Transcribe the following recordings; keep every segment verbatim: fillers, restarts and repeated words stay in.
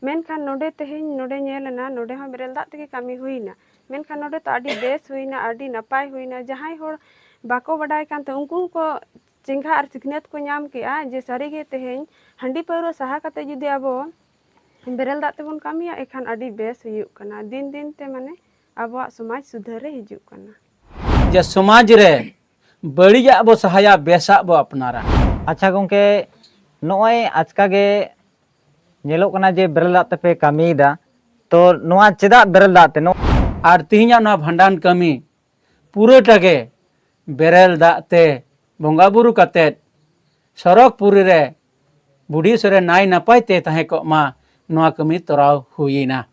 ᱢᱮᱱᱠᱷᱟᱱ ᱱᱚᱰᱮ ᱛᱮᱦᱮᱧ ᱱᱚᱰᱮ ᱧᱮᱞ ᱮᱱᱟ, ᱱᱚᱰᱮ ᱦᱚᱸ ᱵᱮᱨᱮᱞ ᱫᱟᱜ ᱛᱮᱜᱮ ᱠᱟᱹᱢᱤ ᱦᱩᱭᱱᱟ᱾ ᱢᱮᱱᱠᱷᱟᱱ ᱱᱚᱰᱮ ᱛᱚ ᱟᱹᱰᱤ ᱵᱮᱥ ᱦᱩᱭᱱᱟ, ᱟᱹᱰᱤ ᱱᱟᱯᱟᱭ ᱦᱩᱭᱱᱟ᱾ ᱡᱟᱦᱟᱸᱭ ᱦᱚᱲ ᱵᱟᱠᱚ ᱵᱟᱰᱟᱭ ᱠᱟᱱ ᱛᱟᱦᱮᱸ, ᱩᱱᱠᱩ ᱦᱚᱸᱠᱚ ᱪᱮᱸᱜᱷᱟ ᱟᱨ ᱥᱤᱠᱷᱱᱟᱹᱛ ᱠᱚ ᱧᱟᱢ ᱠᱮᱜᱼᱟ ᱡᱮ ᱥᱟᱹᱨᱤᱜᱮ ᱛᱮᱦᱮᱧ ᱦᱟᱺᱰᱤ ᱯᱟᱹᱣᱨᱟᱹ ᱥᱟᱦᱟ ᱠᱟᱛᱮ ᱡᱩᱫᱤ ᱟᱵᱚ ᱵᱮᱨᱮᱞ ᱫᱟᱜ ᱛᱮᱵᱚᱱ ᱠᱟᱹᱢᱤᱭᱟ, ᱮᱱᱠᱷᱟᱱ ᱟᱹᱰᱤ ᱵᱮᱥ ᱦᱩᱭᱩᱜ ᱠᱟᱱᱟ᱾ ᱫᱤᱱ ᱫᱤᱱ ᱛᱮ ᱢᱟᱱᱮ ᱟᱵᱚᱣᱟᱜ ᱥᱚᱢᱟᱡᱽ ᱥᱩᱫᱷᱟᱹᱨ ᱨᱮ ᱦᱤᱡᱩᱜ ᱠᱟᱱᱟ᱾ ᱡᱮ ᱥᱚᱢᱟᱡᱽ ᱨᱮ ᱵᱟᱹᱲᱤᱡᱟᱜ ᱵᱚ ᱥᱟᱦᱟᱭᱟ, ᱵᱮᱥᱟᱜ ᱵᱚ ᱟᱯᱱᱟᱨᱟ᱾ ᱟᱪᱪᱷᱟ ᱜᱚᱝᱠᱮ, ᱱᱚᱜᱼᱚᱭ ᱟᱪᱠᱟ ᱜᱮ ᱧᱮᱞᱚᱜ ᱠᱟᱱᱟ ᱡᱮ ᱵᱮᱨᱮᱞ ᱫᱟᱜ ᱛᱮᱯᱮ ᱠᱟᱹᱢᱤᱭᱮᱫᱟ, ᱛᱚ ᱱᱚᱣᱟ ᱪᱮᱫᱟᱜ ᱵᱮᱨᱮᱞ ᱫᱟᱜ ᱛᱮ? ᱱᱚ- ᱟᱨ ᱛᱮᱦᱮᱧᱟᱜ ᱱᱚᱣᱟ ᱵᱷᱟᱸᱰᱟᱱ ᱠᱟᱹᱢᱤ ᱯᱩᱨᱟᱹᱴᱟ ᱜᱮ ᱵᱮᱨᱮᱞ ᱫᱟᱜ ᱛᱮ ᱵᱚᱸᱜᱟ ᱵᱩᱨᱩ ᱠᱟᱛᱮᱫ ᱥᱚᱨᱚᱜᱽᱯᱩᱨᱤ ᱨᱮ ᱵᱩᱰᱷᱤ ᱥᱚᱨᱮᱱ ᱱᱟᱭ ᱱᱟᱯᱟᱭ ᱛᱮ ᱛᱟᱦᱮᱸ ᱠᱚᱜ ᱢᱟ, ᱱᱚᱣᱟ ᱠᱟᱹᱢᱤ ᱛᱚᱨᱟᱣ ᱦᱩᱭᱮᱱᱟ᱾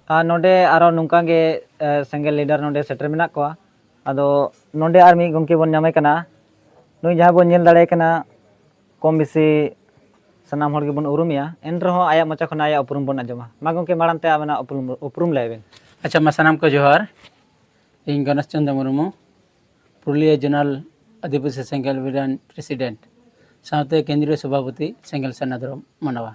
ᱟᱨ ᱱᱚᱰᱮ ᱟᱨᱚ ᱱᱚᱝᱠᱟ ᱜᱮ ᱮ, ᱥᱮᱸᱜᱮᱞ ᱞᱤᱰᱟᱨ ᱱᱚᱰᱮ ᱥᱮᱴᱮᱨ ᱢᱮᱱᱟᱜ ᱠᱚᱣᱟ᱾ ᱟᱫᱚ ᱱᱚᱰᱮ ᱟᱨ ᱢᱤᱫ ᱜᱚᱢᱠᱮ ᱵᱚᱱ ᱧᱟᱢᱮ ᱠᱟᱱᱟ᱾ ᱱᱩᱭ ᱡᱟᱦᱟᱸ ᱵᱚᱱ ᱧᱮᱞ ᱫᱟᱲᱮᱭᱟᱭ ᱠᱟᱱᱟ, ᱠᱚᱢ ᱵᱮᱥᱤ ᱥᱟᱱᱟᱢ ᱦᱚᱲ ᱜᱮᱵᱚᱱ ᱩᱨᱩᱢᱮᱭᱟ, ᱮᱱ ᱨᱮᱦᱚᱸ ᱟᱭᱟᱜ ᱢᱚᱪᱟ ᱠᱷᱚᱱ ᱟᱭᱟᱜ ᱩᱯᱨᱩᱢ ᱵᱚᱱ ᱟᱸᱡᱚᱢᱟ᱾ ᱢᱟ ᱜᱚᱢᱠᱮ, ᱢᱟᱲᱟᱝ ᱛᱮ ᱟᱵᱮᱱᱟᱜ ᱩᱯᱨᱩᱢ, ᱩᱯᱨᱩᱢ ᱞᱟᱹᱭ ᱵᱮᱱ᱾ ᱟᱪᱪᱷᱟ, ᱢᱟ ᱥᱟᱱᱟᱢ ᱠᱚ ᱡᱚᱦᱟᱨ᱾ ᱤᱧ ᱜᱚᱱᱮᱥ ᱪᱚᱸᱫᱽ ᱢᱩᱨᱢᱩ, ᱯᱩᱨᱩᱞᱤᱭᱟᱹ ᱡᱳᱱᱟᱞ ᱟᱹᱫᱤᱵᱟᱹᱥᱤ ᱥᱮᱸᱜᱮᱞ ᱵᱤᱨᱟᱱ ᱯᱨᱮᱥᱤᱰᱮᱱᱴ, ᱥᱟᱶᱛᱮ ᱠᱮᱱᱫᱨᱤᱭᱚ ᱥᱚᱵᱷᱟᱯᱚᱛᱤ ᱥᱮᱸᱜᱮᱞ ᱥᱮᱱᱟ ᱫᱷᱚᱨᱚᱢ ᱢᱟᱱᱟᱣᱟ᱾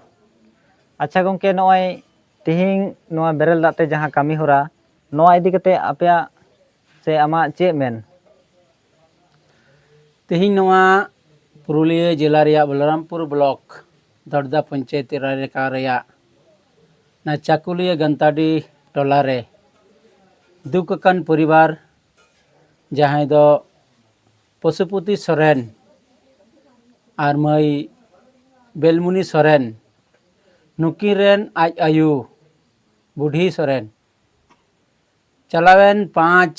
ᱟᱪᱪᱷᱟ ᱜᱚᱢᱠᱮ, ᱱᱚᱜᱼᱚᱭ ᱛᱤᱦᱤᱧ ᱱᱚᱣᱟ ᱵᱮᱨᱮᱞ ᱫᱟᱜ ᱛᱮ ᱡᱟᱦᱟᱸ ᱠᱟᱹᱢᱤ ᱦᱚᱨᱟ, ᱱᱚᱣᱟ ᱤᱫᱤ ᱠᱟᱛᱮ ᱟᱯᱮᱭᱟᱜ ᱥᱮ ᱟᱢᱟᱜ ᱪᱮᱫ ᱢᱮᱱ? ᱛᱮᱦᱮᱧ ᱱᱚᱣᱟ ᱯᱩᱨᱩᱞᱤᱭᱟᱹ ᱡᱮᱞᱟ ᱨᱮᱭᱟᱜ ᱵᱚᱞᱚᱨᱟᱢᱯᱩᱨ ᱵᱞᱚᱠ ᱫᱚᱲᱫᱟ ᱯᱚᱧᱪᱟᱭᱮᱛ ᱮᱞᱟᱠᱟ ᱨᱮᱭᱟᱜ ᱱᱚᱣᱟ ᱪᱟᱠᱩᱞᱤᱭᱟᱹ ᱜᱟᱱᱛᱟᱰᱤ ᱴᱚᱞᱟ ᱨᱮ ᱫᱩᱠ ᱟᱠᱟᱱ ᱯᱚᱨᱤᱵᱟᱨ, ᱡᱟᱦᱟᱸᱭ ᱫᱚ ᱯᱚᱥᱩᱯᱚᱛᱤ ᱥᱚᱨᱮᱱ ᱟᱨ ᱢᱟᱹᱭ ᱵᱮᱞᱢᱩᱱᱤ ᱥᱚᱨᱮᱱ, ᱱᱩᱠᱤᱱ ᱨᱮᱱ ᱟᱡ ᱟᱭᱳ ᱵᱩᱰᱷᱤ ᱥᱚᱨᱮᱱ ᱪᱟᱞᱟᱣᱮᱱ ᱯᱟᱸᱪ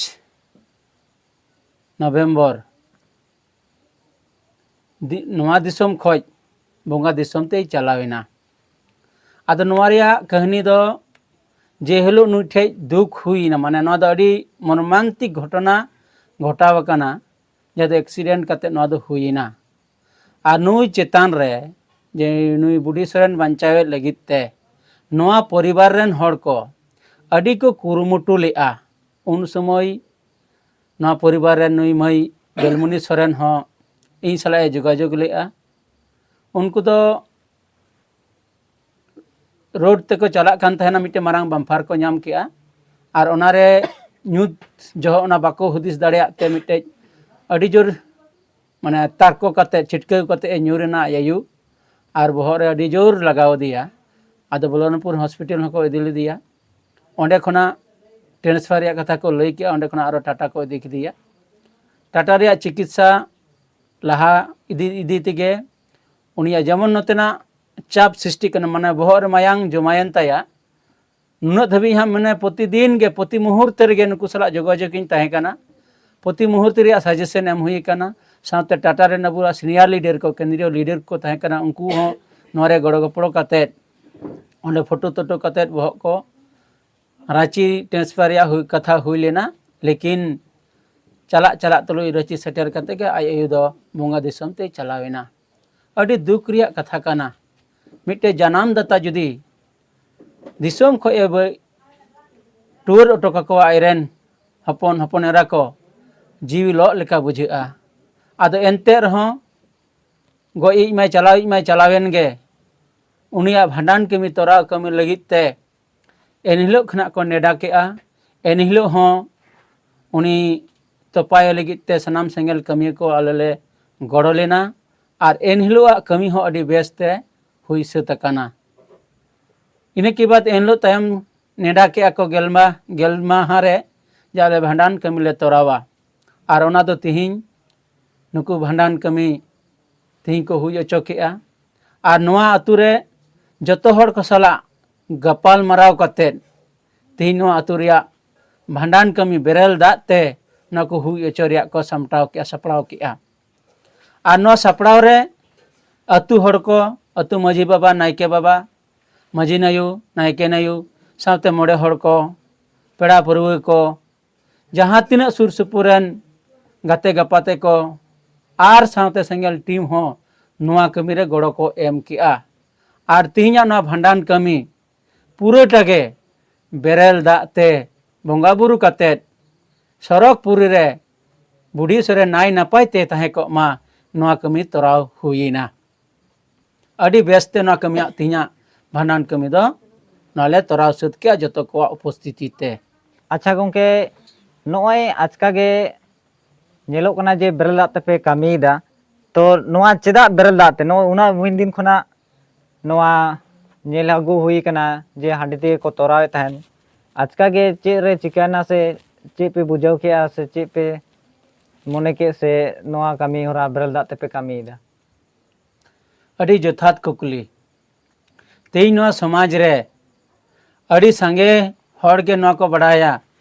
ᱱᱚᱵᱷᱮᱢᱵᱚᱨ ᱫᱤ- ᱱᱚᱣᱟ ᱫᱤᱥᱚᱢ ᱠᱷᱚᱡ ᱵᱚᱸᱜᱟ ᱫᱤᱥᱚᱢ ᱛᱮᱭ ᱪᱟᱞᱟᱣ ᱮᱱᱟ᱾ ᱟᱫᱚ ᱱᱚᱣᱟ ᱨᱮᱭᱟᱜ ᱠᱟᱹᱦᱱᱤ ᱫᱚ, ᱡᱮ ᱦᱤᱞᱳᱜ ᱱᱩᱭ ᱴᱷᱮᱡ ᱫᱩᱠ ᱦᱩᱭ ᱮᱱᱟ, ᱢᱟᱱᱮ ᱱᱚᱣᱟ ᱫᱚ ᱟᱹᱰᱤ ᱢᱚᱨᱢᱟᱱᱛᱤᱠ ᱜᱷᱚᱴᱚᱱᱟ ᱜᱷᱚᱴᱟᱣ ᱟᱠᱟᱱᱟ, ᱡᱟᱦᱟᱸ ᱫᱚ ᱮᱠᱥᱤᱰᱮᱱᱴ ᱠᱟᱛᱮ ᱱᱚᱣᱟ ᱫᱚ ᱦᱩᱭ ᱮᱱᱟ᱾ ᱟᱨ ᱱᱩᱭ ᱪᱮᱛᱟᱱ ᱨᱮ, ᱡᱮ ᱱᱩᱭ ᱵᱩᱰᱷᱤ ᱥᱚᱨᱮᱱ ᱵᱟᱧᱪᱟᱣᱮᱫ ᱞᱟᱹᱜᱤᱫ ᱛᱮ ᱱᱚᱣᱟ ᱯᱚᱨᱤᱵᱟᱨ ᱨᱮᱱ ᱦᱚᱲ ᱠᱚ ᱟᱹᱰᱤ ᱠᱚ ᱠᱩᱨᱩᱢᱩᱴᱩ ᱞᱮᱫᱼᱟ᱾ ᱩᱱ ᱥᱚᱢᱚᱭ ᱱᱚᱣᱟ ᱯᱚᱨᱤᱵᱟᱨ ᱨᱮᱱ ᱱᱩᱭ ᱢᱟᱹᱭ ᱵᱮᱞᱢᱩᱱᱤ ᱥᱚᱨᱮᱱ ᱦᱚᱸ ᱤᱧ ᱥᱟᱞᱟᱜ ᱮ ᱡᱳᱜᱟᱡᱳᱜᱽ ᱞᱮᱫᱼᱟ᱾ ᱩᱱᱠᱩ ᱫᱚ ᱨᱳᱰ ᱛᱮᱠᱚ ᱪᱟᱞᱟᱜ ᱠᱟᱱ ᱛᱟᱦᱮᱱᱟ, ᱢᱤᱫᱴᱮᱱ ᱢᱟᱨᱟᱝ ᱵᱟᱢᱯᱷᱟᱨ ᱠᱚ ᱧᱟᱢ ᱠᱮᱜᱼᱟ᱾ ᱟᱨ ᱚᱱᱟᱨᱮ ᱧᱩᱛ ᱡᱚᱦᱚᱜ ᱚᱱᱟ ᱵᱟᱠᱚ ᱦᱩᱫᱤᱥ ᱫᱟᱲᱮᱭᱟᱜ ᱛᱮ ᱢᱤᱫᱴᱮᱡ ᱟᱹᱰᱤ ᱡᱳᱨ, ᱢᱟᱱᱮ, ᱛᱟᱨᱠᱚ ᱠᱟᱛᱮ, ᱪᱷᱤᱴᱠᱟᱹᱣ ᱠᱟᱛᱮ ᱮ ᱧᱩᱨ ᱮᱱᱟ ᱟᱡ ᱟᱭᱳ᱾ ᱟᱨ ᱵᱚᱦᱚᱜ ᱨᱮ ᱟᱹᱰᱤ ᱡᱳᱨ ᱞᱟᱜᱟᱣ ᱟᱫᱮᱭᱟ᱾ ᱟᱫᱚ ᱵᱚᱞᱚᱱᱯᱩᱨ ᱦᱚᱥᱯᱤᱴᱟᱞ ᱦᱚᱸᱠᱚ ᱤᱫᱤ ᱞᱮᱫᱮᱭᱟ᱾ ᱚᱸᱰᱮ ᱠᱷᱚᱱᱟᱜ ᱴᱨᱟᱱᱥᱯᱷᱟᱨ ᱨᱮᱭᱟᱜ ᱠᱟᱛᱷᱟ ᱠᱚ ᱞᱟᱹᱭ ᱠᱮᱜᱼᱟ, ᱚᱸᱰᱮ ᱠᱷᱚᱱᱟᱜ ᱟᱨᱚ ᱴᱟᱴᱟ ᱠᱚ ᱤᱫᱤ ᱠᱮᱫᱮᱭᱟ᱾ ᱴᱟᱴᱟ ᱨᱮᱭᱟᱜ ᱪᱤᱠᱤᱛᱥᱟ ᱞᱟᱦᱟ ᱤᱫᱤ ᱤᱫᱤ ᱛᱮᱜᱮ ᱩᱱᱤᱭᱟᱜ ᱡᱮᱢᱚᱱ ᱱᱚᱛᱮᱱᱟᱜ ᱪᱟᱯ ᱥᱨᱤᱥᱴᱤ ᱠᱟᱱᱟ, ᱢᱟᱱᱮ, ᱵᱚᱦᱚᱜ ᱨᱮ ᱢᱟᱭᱟᱝ ᱡᱚᱢᱟᱭᱮᱱ ᱛᱟᱭᱟ᱾ ᱱᱩᱱᱟᱹᱜ ᱫᱷᱟᱹᱵᱤᱡ ᱦᱟᱸᱜ, ᱢᱟᱱᱮ, ᱯᱨᱚᱛᱤᱫᱤᱱ ᱜᱮ, ᱯᱨᱚᱛᱤ ᱢᱩᱦᱩᱨᱛᱮ ᱨᱮᱜᱮ ᱱᱩᱠᱩ ᱥᱟᱞᱟᱜ ᱡᱳᱜᱟᱡᱳᱜᱽ ᱤᱧ ᱛᱟᱦᱮᱸ ᱠᱟᱱᱟ᱾ ᱯᱨᱚᱛᱤ ᱢᱩᱦᱩᱨᱛᱮ ᱨᱮᱭᱟᱜ ᱥᱟᱡᱮᱥᱚᱱ ᱮᱢ ᱦᱩᱭ ᱠᱟᱱᱟ᱾ ᱥᱟᱶᱛᱮ ᱴᱟᱴᱟ ᱨᱮᱱ ᱟᱵᱚᱣᱟᱜ ᱥᱤᱱᱤᱭᱟᱨ ᱞᱤᱰᱟᱨ ᱠᱚ, ᱠᱮᱱᱫᱨᱤᱭᱚ ᱞᱤᱰᱟᱨ ᱠᱚ ᱛᱟᱦᱮᱸ ᱠᱟᱱᱟ, ᱩᱱᱠᱩ ᱦᱚᱸ ᱱᱚᱣᱟ ᱨᱮ ᱜᱚᱲᱚ ᱜᱚᱯᱚᱲᱚ ᱠᱟᱛᱮᱫ ᱚᱸᱰᱮ ᱯᱷᱳᱴᱳ ᱛᱳᱴᱳ ᱠᱟᱛᱮᱫ ᱵᱚᱦᱚᱜ ᱠᱚ ᱨᱟᱸᱪᱤ ᱴᱨᱟᱱᱥᱯᱷᱟᱨ ᱨᱮᱭᱟᱜ ᱦᱩᱭ, ᱠᱟᱛᱷᱟ ᱦᱩᱭ ᱞᱮᱱᱟ᱾ ᱞᱮᱠᱤᱱ ᱪᱟᱞᱟᱜ ᱪᱟᱞᱟᱜ ᱛᱩᱞᱩᱡ ᱨᱟᱸᱪᱤ ᱥᱮᱴᱮᱨ ᱠᱟᱛᱮ ᱜᱮ ᱟᱡ ᱟᱭᱳ ᱫᱚ ᱵᱚᱸᱜᱟ ᱫᱤᱥᱚᱢ ᱛᱮᱭ ᱪᱟᱞᱟᱣ ᱮᱱᱟ᱾ ᱟᱹᱰᱤ ᱫᱩᱠ ᱨᱮᱭᱟᱜ ᱠᱟᱛᱷᱟ ᱠᱟᱱᱟ᱾ ᱢᱤᱫᱴᱮᱡ ᱡᱟᱱᱟᱢ ᱫᱟᱛᱟ ᱡᱩᱫᱤ ᱫᱤᱥᱚᱢ ᱠᱷᱚᱡ ᱮ ᱵᱟᱹ-, ᱴᱩᱣᱟᱹᱨ ᱚᱴᱚ ᱠᱟᱠᱚᱣᱟ ᱟᱡᱨᱮᱱ ᱦᱚᱯᱚᱱ ᱦᱚᱯᱚᱱ ᱮᱨᱟ ᱠᱚ, ᱡᱤᱣᱤ ᱞᱚᱜ ᱞᱮᱠᱟ ᱵᱩᱡᱷᱟᱹᱜᱼᱟ᱾ ᱟᱫᱚ ᱮᱱᱛᱮ ᱨᱮᱦᱚᱸ ᱜᱚᱡ ᱤᱡ ᱢᱟᱭ ᱪᱟᱞᱟᱣ ᱤᱡ ᱢᱟᱭ ᱪᱟᱞᱟᱣᱮᱱ ᱜᱮ, ᱩᱱᱤᱭᱟᱜ ᱵᱷᱟᱸᱰᱟᱱ ᱠᱟᱹᱢᱤ ᱛᱚᱨᱟᱣ ᱠᱟᱹᱢᱤ ᱞᱟᱹᱜᱤᱫ ᱛᱮ ᱮᱱᱦᱤᱞᱳᱜ ᱠᱷᱚᱱᱟᱜ ᱠᱚ ᱱᱮᱰᱟ ᱠᱮᱜᱼᱟ᱾ ᱮᱱᱦᱤᱞᱳᱜ ᱦᱚᱸ ᱩᱱᱤ ᱛᱚᱯᱟᱭᱮ ᱞᱟᱹᱜᱤᱫ ᱛᱮ ᱥᱟᱱᱟᱢ ᱥᱮᱸᱜᱮᱞ ᱠᱟᱹᱢᱤᱭᱟᱹ ᱠᱚ ᱟᱞᱮ ᱞᱮ ᱜᱚᱲᱚ ᱞᱮᱱᱟ᱾ ᱟᱨ ᱮᱱᱦᱤᱞᱳᱜ ᱟᱜ ᱠᱟᱹᱢᱤ ᱦᱚᱸ ᱟᱹᱰᱤ ᱵᱮᱥ ᱛᱮ ᱦᱩᱭ ᱥᱟᱹᱛ ᱟᱠᱟᱱᱟ᱾ ᱤᱱᱟᱹ ᱠᱮ ᱵᱟᱫ ᱮᱱᱦᱤᱞᱳᱜ ᱛᱟᱭᱚᱢ ᱱᱮᱰᱟ ᱠᱮᱜᱼᱟ ᱠᱚ ᱜᱮᱞ ᱢᱟ-, ᱜᱮᱞ ᱢᱟᱦᱟ ᱨᱮ ᱡᱮ ᱟᱞᱮ ᱵᱷᱟᱸᱰᱟᱱ ᱠᱟᱹᱢᱤ ᱞᱮ ᱛᱚᱨᱟᱣᱟ᱾ ᱟᱨ ᱚᱱᱟ ᱫᱚ ᱛᱤᱦᱤᱧ ᱱᱩᱠᱩ ᱵᱷᱟᱸᱰᱟᱱ ᱠᱟᱹᱢᱤ ᱛᱤᱦᱤᱧ ᱠᱚ ᱦᱩᱭ ᱦᱚᱪᱚ ᱠᱮᱜᱼᱟ᱾ ᱟᱨ ᱱᱚᱣᱟ ᱟᱹᱛᱩ ᱨᱮ ᱡᱚᱛᱚ ᱦᱚᱲ ᱠᱚ ᱥᱟᱞᱟᱜ ᱜᱟᱯᱟᱞ ᱢᱟᱨᱟᱣ ᱠᱟᱛᱮᱫ ᱛᱤᱦᱤᱧ ᱱᱚᱣᱟ ᱟᱹᱛᱩ ᱨᱮᱭᱟᱜ ᱵᱷᱟᱸᱰᱟᱱ ᱠᱟᱹᱢᱤ ᱵᱮᱨᱮᱞ ᱫᱟᱜ ᱛᱮ ᱱᱚᱣᱟ ᱠᱚ ᱦᱩᱭ ᱦᱚᱪᱚ ᱨᱮᱭᱟᱜ ᱠᱚ ᱥᱟᱢᱴᱟᱣ ᱠᱮᱜᱼᱟ, ᱥᱟᱯᱲᱟᱣ ᱠᱮᱜᱼᱟ᱾ ᱟᱨ ᱱᱚᱣᱟ ᱥᱟᱯᱲᱟᱣ ᱨᱮ ᱟᱹᱛᱩ ᱦᱚᱲ ᱠᱚ, ᱟᱹᱛᱩ ᱢᱟᱹᱡᱷᱤ ᱵᱟᱵᱟ, ᱱᱟᱭᱠᱮ ᱵᱟᱵᱟ, ᱢᱟᱹᱡᱷᱤ ᱱᱟᱭᱩ, ᱱᱟᱭᱠᱮ ᱱᱟᱭᱩ, ᱥᱟᱶᱛᱮ ᱢᱚᱬᱮ ᱦᱚᱲ ᱠᱚ, ᱯᱮᱲᱟ ᱯᱟᱹᱨᱣᱟᱹ ᱠᱚ, ᱡᱟᱦᱟᱸ ᱛᱤᱱᱟᱹᱜ ᱥᱩᱨ ᱥᱩᱯᱩᱨ ᱨᱮᱱ ᱜᱟᱛᱮ ᱜᱟᱯᱟᱛᱮ ᱠᱚ ᱟᱨ ᱥᱟᱶᱛᱮ ᱥᱮᱸᱜᱮᱞ ᱴᱤᱢ ᱦᱚᱸ ᱱᱚᱣᱟ ᱠᱟᱹᱢᱤ ᱨᱮ ᱜᱚᱲᱚ ᱠᱚ ᱮᱢ ᱠᱮᱜᱼᱟ᱾ ᱟᱨ ᱛᱮᱦᱮᱧᱟᱜ ᱱᱚᱣᱟ ᱵᱷᱟᱸᱰᱟᱱ ᱠᱟᱹᱢᱤ ᱯᱩᱨᱟᱹᱴᱟ ᱜᱮ ᱵᱮᱨᱮᱞ ᱫᱟᱜ ᱛᱮ ᱵᱚᱸᱜᱟ ᱵᱩᱨᱩ ᱠᱟᱛᱮᱫ ᱥᱚᱨᱚᱜᱽ ᱯᱩᱨᱤ ᱨᱮ ᱵᱩᱰᱷᱤ ᱥᱚᱨᱮᱱ ᱱᱟᱭ ᱱᱟᱯᱟᱭ ᱛᱮ ᱛᱟᱦᱮᱸ ᱠᱚᱜ ᱢᱟ, ᱱᱚᱣᱟ ᱠᱟᱹᱢᱤ ᱛᱚᱨᱟᱣ ᱦᱩᱭᱮᱱᱟ᱾ ᱟᱹᱰᱤ ᱵᱮᱥ ᱛᱮ ᱱᱚᱣᱟ ᱠᱟᱹᱢᱤᱭᱟᱜ ᱛᱮᱦᱮᱧᱟᱜ ᱵᱷᱟᱸᱰᱟᱱ ᱠᱟᱹᱢᱤ ᱫᱚ ᱱᱚᱣᱟ ᱞᱮ ᱛᱚᱨᱟᱣ ᱥᱟᱹᱛ ᱠᱮᱜᱼᱟ ᱡᱚᱛᱚ ᱠᱚᱣᱟᱜ ᱩᱯᱚᱥᱛᱷᱤᱛᱤ ᱛᱮ᱾ ᱟᱪᱪᱷᱟ ᱜᱚᱢᱠᱮ, ᱱᱚᱜᱼᱚᱭ ᱟᱪᱠᱟ ᱜᱮ ᱧᱮᱞᱚᱜ ᱠᱟᱱᱟ ᱡᱮ ᱵᱮᱨᱮᱞ ᱫᱟᱜ ᱛᱮᱯᱮ ᱠᱟᱹᱢᱤᱭᱮᱫᱟ, ᱛᱚ ᱱᱚᱣᱟ ᱪᱮᱫᱟᱜ ᱵᱮᱨᱮᱞ ᱫᱟᱜ ᱛᱮ? ᱱᱚᱜᱼᱚᱭ ᱩᱱᱟᱹᱜ ᱩᱱ ᱫᱤᱱ ᱠᱷᱚᱱᱟᱜ ᱱᱚᱣᱟ ᱧᱮᱞ ᱟᱹᱜᱩ ᱦᱩᱭ ᱠᱟᱱᱟ ᱡᱮ ᱦᱟᱺᱰᱤ ᱛᱮᱜᱮ ᱠᱚ ᱛᱚᱨᱟᱣᱮᱫ ᱛᱟᱦᱮᱸᱱ, ᱟᱪᱠᱟ ᱜᱮ ᱪᱮᱫ ᱨᱮ ᱪᱤᱠᱟᱹᱭᱮᱱᱟ ᱥᱮ ᱪᱮᱫ ᱯᱮ ᱵᱩᱡᱷᱟᱹᱣ ᱠᱮᱜᱼᱟ ᱥᱮ ᱪᱮᱫ ᱯᱮ ᱢᱚᱱᱮ ᱠᱮᱫ ᱥᱮ ᱱᱚᱣᱟ ᱠᱟᱹᱢᱤ ᱦᱚᱨᱟ ᱵᱮᱨᱮᱞ ᱫᱟᱜ ᱛᱮᱯᱮ ᱠᱟᱹᱢᱤᱭᱮᱫᱟ? ᱟᱹᱰᱤ ᱡᱚᱛᱷᱟᱛ ᱠᱩᱠᱞᱤ᱾ ᱛᱮᱦᱮᱧ ᱱᱚᱣᱟ ᱥᱚᱢᱟᱡᱽ ᱨᱮ ᱟᱹᱰᱤ ᱥᱟᱸᱜᱮ ᱦᱚᱲ ᱜᱮ ᱱᱚᱣᱟ ᱠᱚ ᱵᱟᱲᱟᱭᱟ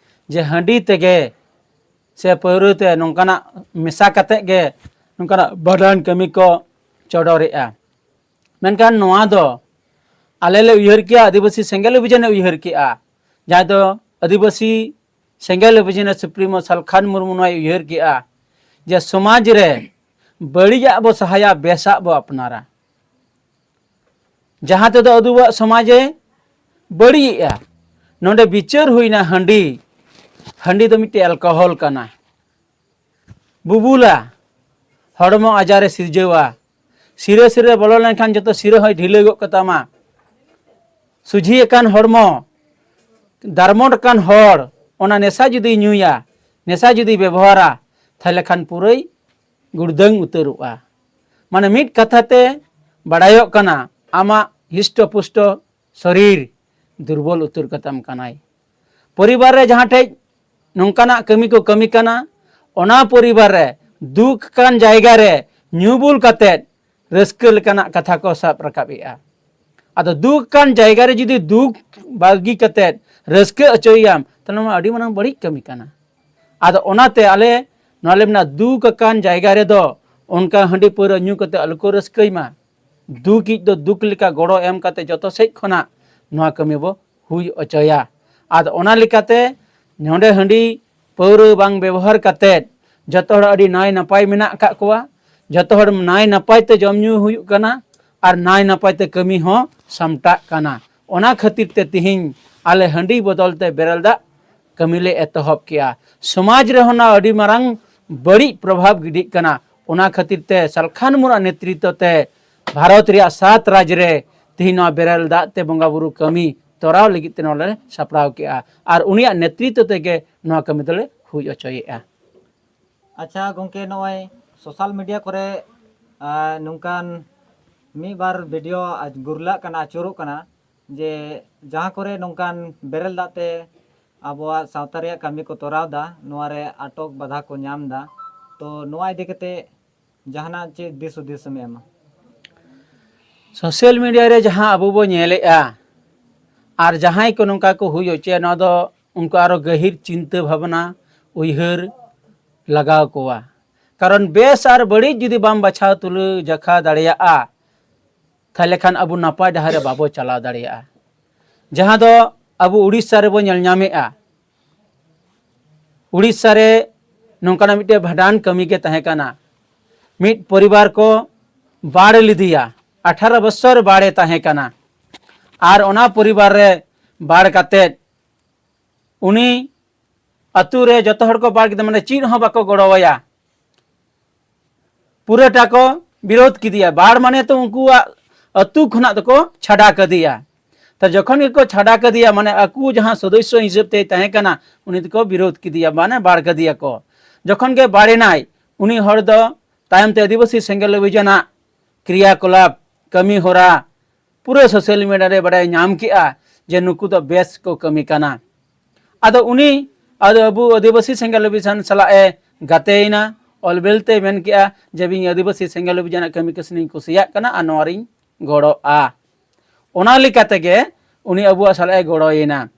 ᱡᱮ ᱦᱟᱺᱰᱤ ᱛᱮᱜᱮ ᱥᱮ ᱯᱟᱹᱣᱨᱟᱹ ᱛᱮ ᱱᱚᱝᱠᱟᱱᱟᱜ ᱢᱮᱥᱟ ᱠᱟᱛᱮᱫ ᱜᱮ ᱱᱚᱝᱠᱟᱱᱟᱜ ᱵᱷᱟᱸᱰᱟᱱ ᱠᱟᱹᱢᱤ ᱠᱚ ᱪᱚᱰᱚᱨᱮᱜᱼᱟ᱾ ᱢᱮᱱᱠᱷᱟᱱ ᱱᱚᱣᱟ ᱫᱚ ᱟᱞᱮ ᱞᱮ ᱩᱭᱦᱟᱹᱨ ᱠᱮᱜᱼᱟ, ᱟᱹᱫᱤᱵᱟᱹᱥᱤ ᱥᱮᱸᱜᱮᱞ ᱚᱵᱷᱤᱡᱟᱱᱮ ᱩᱭᱦᱟᱹᱨ ᱠᱮᱜᱼᱟ, ᱡᱟᱦᱟᱸᱭ ᱫᱚ ᱟᱹᱫᱤᱵᱟᱹᱥᱤ ᱥᱮᱸᱜᱮᱞ ᱚᱵᱷᱤᱡᱟᱱᱮ ᱥᱩᱯᱨᱤᱢᱳ ᱥᱟᱞᱠᱷᱟᱱ ᱢᱩᱨᱢᱩ ᱱᱚᱣᱟᱭ ᱩᱭᱦᱟᱹᱨ ᱠᱮᱜᱼᱟ ᱡᱮ ᱥᱚᱢᱟᱡᱽ ᱨᱮ ᱵᱟᱹᱲᱤᱡᱟᱜ ᱵᱚ ᱥᱟᱦᱟᱭᱟ, ᱵᱮᱥᱟᱜ ᱵᱚ ᱟᱯᱱᱟᱨᱟ᱾ ᱡᱟᱦᱟᱸ ᱛᱮᱫᱚ ᱟᱵᱚᱣᱟᱜ ᱥᱚᱢᱟᱡᱽ ᱮ ᱵᱟᱹᱲᱤᱡᱮᱜᱼᱟ᱾ ᱱᱚᱰᱮ ᱵᱤᱪᱟᱹᱨ ᱦᱩᱭᱱᱟ ᱦᱟᱺᱰᱤ, ᱦᱟᱺᱰᱤ ᱫᱚ ᱢᱤᱫᱴᱮᱡ ᱮᱞᱠᱳᱦᱚᱞ ᱠᱟᱱᱟ, ᱵᱩᱵᱩᱞᱟ, ᱦᱚᱲᱢᱚ ᱟᱡᱟᱨ ᱮ ᱥᱤᱨᱡᱟᱹᱣᱟ, ᱥᱤᱨᱟᱹ ᱥᱤᱨᱟᱹ ᱵᱚᱞᱚ ᱞᱮᱱᱠᱷᱟᱱ ᱡᱚᱛᱚ ᱥᱤᱨᱟᱹ ᱦᱚᱸᱭ ᱰᱷᱤᱞᱟᱹ ᱜᱚᱫ ᱠᱟᱛᱟᱢᱟ᱾ ᱥᱩᱡᱷᱤ ᱟᱠᱟᱱ ᱦᱚᱲᱢᱚ, ᱫᱟᱨᱢᱚᱴ ᱟᱠᱟᱱ ᱦᱚᱲ, ᱚᱱᱟ ᱱᱮᱥᱟ ᱡᱩᱫᱤᱭ ᱧᱩᱭᱟ, ᱱᱮᱥᱟ ᱡᱩᱫᱤᱭ ᱵᱮᱵᱚᱦᱟᱨᱟ, ᱛᱟᱦᱞᱮ ᱠᱷᱟᱱ ᱯᱩᱨᱟᱹᱭ ᱜᱩᱲᱫᱟᱹᱝ ᱩᱛᱟᱹᱨᱚᱜᱼᱟ᱾ ᱢᱟᱱᱮ ᱢᱤᱫ ᱠᱟᱛᱷᱟ ᱛᱮ ᱵᱟᱲᱟᱭᱚᱜ ᱠᱟᱱᱟ, ᱟᱢᱟᱜ ᱦᱤᱥᱴᱚ ᱯᱩᱥᱴᱚ ᱥᱚᱨᱤᱨ ᱫᱩᱨᱵᱚᱞ ᱩᱛᱟᱹᱨ ᱠᱟᱛᱟᱢ ᱠᱟᱱᱟᱭ᱾ ᱯᱚᱨᱤᱵᱟᱨ ᱨᱮ ᱡᱟᱦᱟᱸ ᱴᱷᱮᱡ ᱱᱚᱝᱠᱟᱱᱟᱜ ᱠᱟᱹᱢᱤ ᱠᱚ ᱠᱟᱹᱢᱤ ᱠᱟᱱᱟ, ᱚᱱᱟ ᱯᱚᱨᱤᱵᱟᱨ ᱨᱮ ᱫᱩᱠ ᱟᱠᱟᱱ ᱡᱟᱭᱜᱟ ᱨᱮ ᱧᱩ ᱵᱩᱞ ᱠᱟᱛᱮᱫ ᱨᱟᱹᱥᱠᱟᱹ ᱞᱮᱠᱟᱱᱟᱜ ᱠᱟᱛᱷᱟ ᱠᱚ ᱥᱟᱵ ᱨᱟᱠᱟᱵ ᱮᱜᱼᱟ᱾ ᱟᱫᱚ ᱫᱩᱠ ᱟᱠᱟᱱ ᱡᱟᱭᱜᱟ ᱨᱮ ᱡᱩᱫᱤ ᱫᱩᱠ ᱵᱟᱹᱜᱤ ᱠᱟᱛᱮᱫ ᱨᱟᱹᱥᱠᱟᱹ ᱦᱚᱪᱚᱭᱮᱭᱟᱢ, ᱛᱟᱦᱞᱮ ᱱᱚᱣᱟ ᱟᱹᱰᱤ ᱢᱟᱨᱟᱝ ᱵᱟᱹᱲᱤᱡ ᱠᱟᱹᱢᱤ ᱠᱟᱱᱟ᱾ ᱟᱫᱚ ᱚᱱᱟᱛᱮ ᱟᱞᱮ ᱱᱚᱣᱟ ᱞᱮ ᱢᱮᱱᱟ, ᱫᱩᱠ ᱟᱠᱟᱱ ᱡᱟᱭᱜᱟ ᱨᱮᱫᱚ ᱚᱱᱠᱟ ᱦᱟᱺᱰᱤ ᱯᱟᱹᱣᱨᱟᱹ ᱧᱩ ᱠᱟᱛᱮ ᱟᱞᱚ ᱠᱚ ᱨᱟᱹᱥᱠᱟᱹᱭ ᱢᱟ᱾ ᱫᱩᱠᱤᱡ ᱫᱚ ᱫᱩᱠ ᱞᱮᱠᱟ ᱜᱚᱲᱚ ᱮᱢ ᱠᱟᱛᱮ ᱡᱚᱛᱚ ᱥᱮᱡ ᱠᱷᱚᱱᱟᱜ ᱱᱚᱣᱟ ᱠᱟᱹᱢᱤ ᱵᱚ ᱦᱩᱭ ᱦᱚᱪᱚᱭᱟ᱾ ᱟᱫᱚ ᱚᱱᱟ ᱞᱮᱠᱟᱛᱮ ᱱᱚᱰᱮ ᱦᱟᱺᱰᱤ ᱯᱟᱹᱣᱨᱟᱹ ᱵᱟᱝ ᱵᱮᱵᱚᱦᱟᱨ ᱠᱟᱛᱮᱫ ᱡᱚᱛᱚ ᱦᱚᱲ ᱟᱹᱰᱤ ᱱᱟᱭ ᱱᱟᱯᱟᱭ ᱢᱮᱱᱟᱜ ᱟᱠᱟᱫ ᱠᱚᱣᱟ, ᱡᱚᱛᱚ ᱦᱚᱲ ᱱᱟᱭ ᱱᱟᱯᱟᱭ ᱛᱮ ᱡᱚᱢ ᱧᱩ ᱦᱩᱭᱩᱜ ᱠᱟᱱᱟ ᱟᱨ ᱱᱟᱭ ᱱᱟᱯᱟᱭ ᱛᱮ ᱠᱟᱹᱢᱤ ᱦᱚᱸ ᱥᱟᱢᱴᱟᱜ ᱠᱟᱱᱟ᱾ ᱚᱱᱟ ᱠᱷᱟᱹᱛᱤᱨ ᱛᱮ ᱛᱤᱦᱤᱧ ᱟᱞᱮ ᱦᱟᱺᱰᱤ ᱵᱚᱫᱚᱞ ᱛᱮ ᱵᱮᱨᱮᱞ ᱫᱟᱜ ᱠᱟᱹᱢᱤ ᱞᱮ ᱮᱛᱚᱦᱚᱵ ᱠᱮᱜᱼᱟ᱾ ᱥᱚᱢᱟᱡᱽ ᱨᱮᱦᱚᱸ ᱱᱚᱣᱟ ᱟᱹᱰᱤ ᱢᱟᱨᱟᱝ ᱵᱟᱹᱲᱤᱡ ᱯᱨᱚᱵᱷᱟᱵᱽ ᱜᱤᱰᱤᱜ ᱠᱟᱱᱟ᱾ ᱚᱱᱟ ᱠᱷᱟᱹᱛᱤᱨ ᱛᱮ ᱥᱟᱞᱠᱷᱟᱱ ᱢᱩᱨᱢᱩᱣᱟᱜ ᱱᱮᱛᱨᱤᱛᱵ ᱛᱮ ᱵᱷᱟᱨᱚᱛ ᱨᱮᱭᱟᱜ ᱥᱟᱛ ᱨᱟᱡᱽ ᱨᱮ ᱛᱮᱦᱮᱧ ᱱᱚᱣᱟ ᱵᱮᱨᱮᱞ ᱫᱟᱜ ᱛᱮ ᱵᱚᱸᱜᱟ ᱵᱩᱨᱩ ᱠᱟᱹᱢᱤ ᱛᱚᱨᱟᱣ ᱞᱟᱹᱜᱤᱫ ᱛᱮ ᱱᱚᱰᱮ ᱞᱮ ᱥᱟᱯᱲᱟᱣ ᱠᱮᱜᱼᱟ᱾ ᱟᱨ ᱩᱱᱤᱭᱟᱜ ᱱᱮᱛᱨᱤᱛᱵ ᱛᱮᱜᱮ ᱱᱚᱣᱟ ᱠᱟᱹᱢᱤ ᱫᱚᱞᱮ ᱦᱩᱭ ᱦᱚᱪᱚᱭᱮᱫᱼᱟ᱾ ᱟᱪᱪᱷᱟ ᱜᱚᱝᱠᱮ, ᱱᱚᱜᱼᱚᱭ social media ᱠᱚᱨᱮ, ᱟ, ᱱᱚᱝᱠᱟᱱ ᱢᱤᱫ ᱵᱟᱨ video ᱜᱩᱨᱞᱟᱹᱜ ᱠᱟᱱᱟ, ᱟᱹᱪᱩᱨᱚᱜ ᱠᱟᱱᱟ, ᱡᱮ ᱡᱟᱦᱟᱸ ᱠᱚᱨᱮ ᱱᱚᱝᱠᱟᱱ ᱵᱮᱨᱮᱞ ᱫᱟᱜ ᱛᱮ ᱟᱵᱚᱣᱟᱜ ᱥᱟᱶᱛᱟ ᱨᱮᱭᱟᱜ ᱠᱟᱹᱢᱤ ᱠᱚ ᱛᱚᱨᱟᱣ ᱫᱟ, ᱱᱚᱣᱟ ᱨᱮ ᱟᱴᱚᱠ ᱵᱟᱫᱷᱟ ᱠᱚ ᱧᱟᱢ ᱫᱟ᱾ ᱛᱚ ᱱᱚᱣᱟ ᱤᱫᱤ ᱠᱟᱛᱮ ᱡᱟᱦᱟᱱᱟᱜ ᱪᱮᱫ ᱫᱤᱥ ᱦᱩᱫᱤᱥ ᱮᱢ ᱮᱢᱟ? Social media ᱨᱮ ᱡᱟᱦᱟᱸ ᱟᱵᱚ ᱵᱚ ᱧᱮᱞᱮᱜᱼᱟ, ᱟᱨ ᱡᱟᱦᱟᱸᱭ ᱠᱚ ᱱᱚᱝᱠᱟ ᱠᱚ ᱦᱩᱭ ᱦᱚᱪᱚᱭᱟ, ᱱᱚᱣᱟ ᱫᱚ ᱩᱱᱠᱩ ᱟᱨᱚ ᱜᱟᱹᱦᱤᱨ ᱪᱤᱱᱛᱟᱹ ᱵᱷᱟᱵᱽᱱᱟ ᱩᱭᱦᱟᱹᱨ ᱞᱟᱜᱟᱣ ᱠᱚᱣᱟ᱾ ᱠᱟᱨᱚᱱ ᱵᱮᱥ ᱟᱨ ᱵᱟᱹᱲᱤᱡ ᱡᱩᱫᱤ ᱵᱟᱢ ᱵᱟᱪᱷᱟᱣ ᱛᱩᱞᱟᱹ ᱡᱟᱠᱷᱟ ᱫᱟᱲᱮᱭᱟᱜᱼᱟ, ᱛᱟᱦᱚᱞᱮ ᱠᱷᱟᱱ ᱟᱵᱚ ᱱᱟᱯᱟᱭ ᱰᱟᱦᱟᱨ ᱨᱮ ᱵᱟᱵᱚ ᱪᱟᱞᱟᱣ ᱫᱟᱲᱮᱭᱟᱜᱼᱟ᱾ ᱡᱟᱦᱟᱸ ᱫᱚ ᱟᱵᱚ ᱩᱲᱤᱥᱥᱟ ᱨᱮᱵᱚ ᱧᱮᱞ ᱧᱟᱢᱮᱜᱼᱟ, ᱩᱲᱤᱥᱥᱟ ᱨᱮ ᱱᱚᱝᱠᱟᱱᱟᱜ ᱢᱤᱫᱴᱮᱱ ᱵᱷᱟᱸᱰᱟᱱ ᱠᱟᱹᱢᱤ ᱜᱮ ᱛᱟᱦᱮᱸ ᱠᱟᱱᱟ᱾ ᱢᱤᱫ ᱯᱚᱨᱤᱵᱟᱨ ᱠᱚ ᱵᱟᱲ ᱞᱮᱫᱮᱭᱟ, ᱟᱴᱷᱟᱨᱚ ᱵᱚᱪᱷᱚᱨ ᱵᱟᱲᱮ ᱛᱟᱦᱮᱸ ᱠᱟᱱᱟ᱾ ᱟᱨ ᱚᱱᱟ ᱯᱚᱨᱤᱵᱟᱨ ᱨᱮ ᱵᱟᱲ ᱠᱟᱛᱮᱫ ᱩᱱᱤ ᱟᱹᱛᱩ ᱨᱮ ᱡᱚᱛᱚ ᱦᱚᱲ ᱠᱚ ᱵᱟᱲ ᱠᱮᱫᱟ, ᱢᱟᱱᱮ ᱪᱮᱫ ᱦᱚᱸ ᱵᱟᱠᱚ ᱜᱚᱲᱚᱣᱟᱭᱟ᱾ ᱯᱩᱨᱟᱹᱴᱟ ᱠᱚ ᱵᱤᱨᱳᱫ ᱠᱮᱫᱮᱭᱟ᱾ ᱵᱟᱲ ᱢᱟᱱᱮ ᱛᱚ ᱩᱱᱠᱩᱣᱟᱜ ᱟᱹᱛᱩ ᱠᱷᱚᱱᱟᱜ ᱫᱚᱠᱚ ᱪᱷᱟᱰᱟ ᱠᱮᱫᱮᱭᱟ᱾ ᱛᱚ ᱡᱚᱠᱷᱚᱱ ᱜᱮᱠᱚ ᱪᱷᱟᱰᱟ ᱠᱮᱫᱮᱭᱟ, ᱢᱟᱱᱮ ᱟᱠᱚ ᱡᱟᱦᱟᱸ ᱥᱚᱫᱚᱥᱥᱚ ᱦᱤᱥᱟᱹᱵ ᱛᱮᱭ ᱛᱟᱦᱮᱸ ᱠᱟᱱᱟ, ᱩᱱᱤ ᱫᱚᱠᱚ ᱵᱤᱨᱳᱫ ᱠᱮᱫᱮᱭᱟ, ᱢᱟᱱᱮ ᱵᱟᱲ ᱠᱮᱫᱮᱭᱟ ᱠᱚ᱾ ᱡᱚᱠᱷᱚᱱ ᱜᱮ ᱵᱟᱲᱮᱱᱟᱭ, ᱩᱱᱤ ᱦᱚᱲ ᱫᱚ ᱛᱟᱭᱚᱢ ᱛᱮ ᱟᱹᱫᱤᱵᱟᱹᱥᱤ ᱥᱮᱸᱜᱮᱞ ᱚᱵᱷᱤᱡᱟᱱᱟᱜ ᱠᱨᱤᱭᱟᱠᱚᱞᱟᱯ, ᱠᱟᱹᱢᱤ ᱦᱚᱨᱟ, ᱯᱩᱨᱟᱹ social media ᱨᱮ ᱵᱟᱰᱟᱭ ᱧᱟᱢ ᱠᱮᱜᱼᱟ ᱡᱮ ᱱᱩᱠᱩ ᱫᱚ ᱵᱮᱥ ᱠᱚ ᱠᱟᱹᱢᱤ ᱠᱟᱱᱟ᱾ ᱟᱫᱚ ᱩᱱᱤ ᱟᱫᱚ ᱟᱵᱚ ᱟᱹᱫᱤᱵᱟᱹᱥᱤ ᱥᱮᱸᱜᱮᱞ ᱚᱵᱷᱤᱡᱟᱱ ᱥᱟᱞᱟᱜ ᱮ ᱜᱟᱛᱮᱭᱮᱱᱟ, ᱚᱞ ᱵᱮᱞ ᱛᱮᱭ ᱢᱮᱱ ᱠᱮᱜᱼᱟ ᱡᱮ ᱤᱧ ᱟᱹᱫᱤᱵᱟᱹᱥᱤ ᱥᱮᱸᱜᱮᱞ ᱚᱵᱷᱤᱡᱟᱱᱟᱜ ᱠᱟᱹᱢᱤ ᱠᱟᱹᱥᱱᱤᱧ ᱠᱩᱥᱤᱭᱟᱜ ᱠᱟᱱᱟ ᱟᱨ ᱱᱚᱣᱟ ᱨᱤᱧ ᱜᱚᱲᱚᱜᱼᱟ᱾ ᱚᱱᱟ ᱞᱮᱠᱟ ᱛᱮᱜᱮ ᱩᱱᱤ ᱟᱵᱚᱣᱟᱜ ᱥᱟᱞᱟᱜ ᱮ ᱜᱚᱲᱚᱭᱮᱱᱟ᱾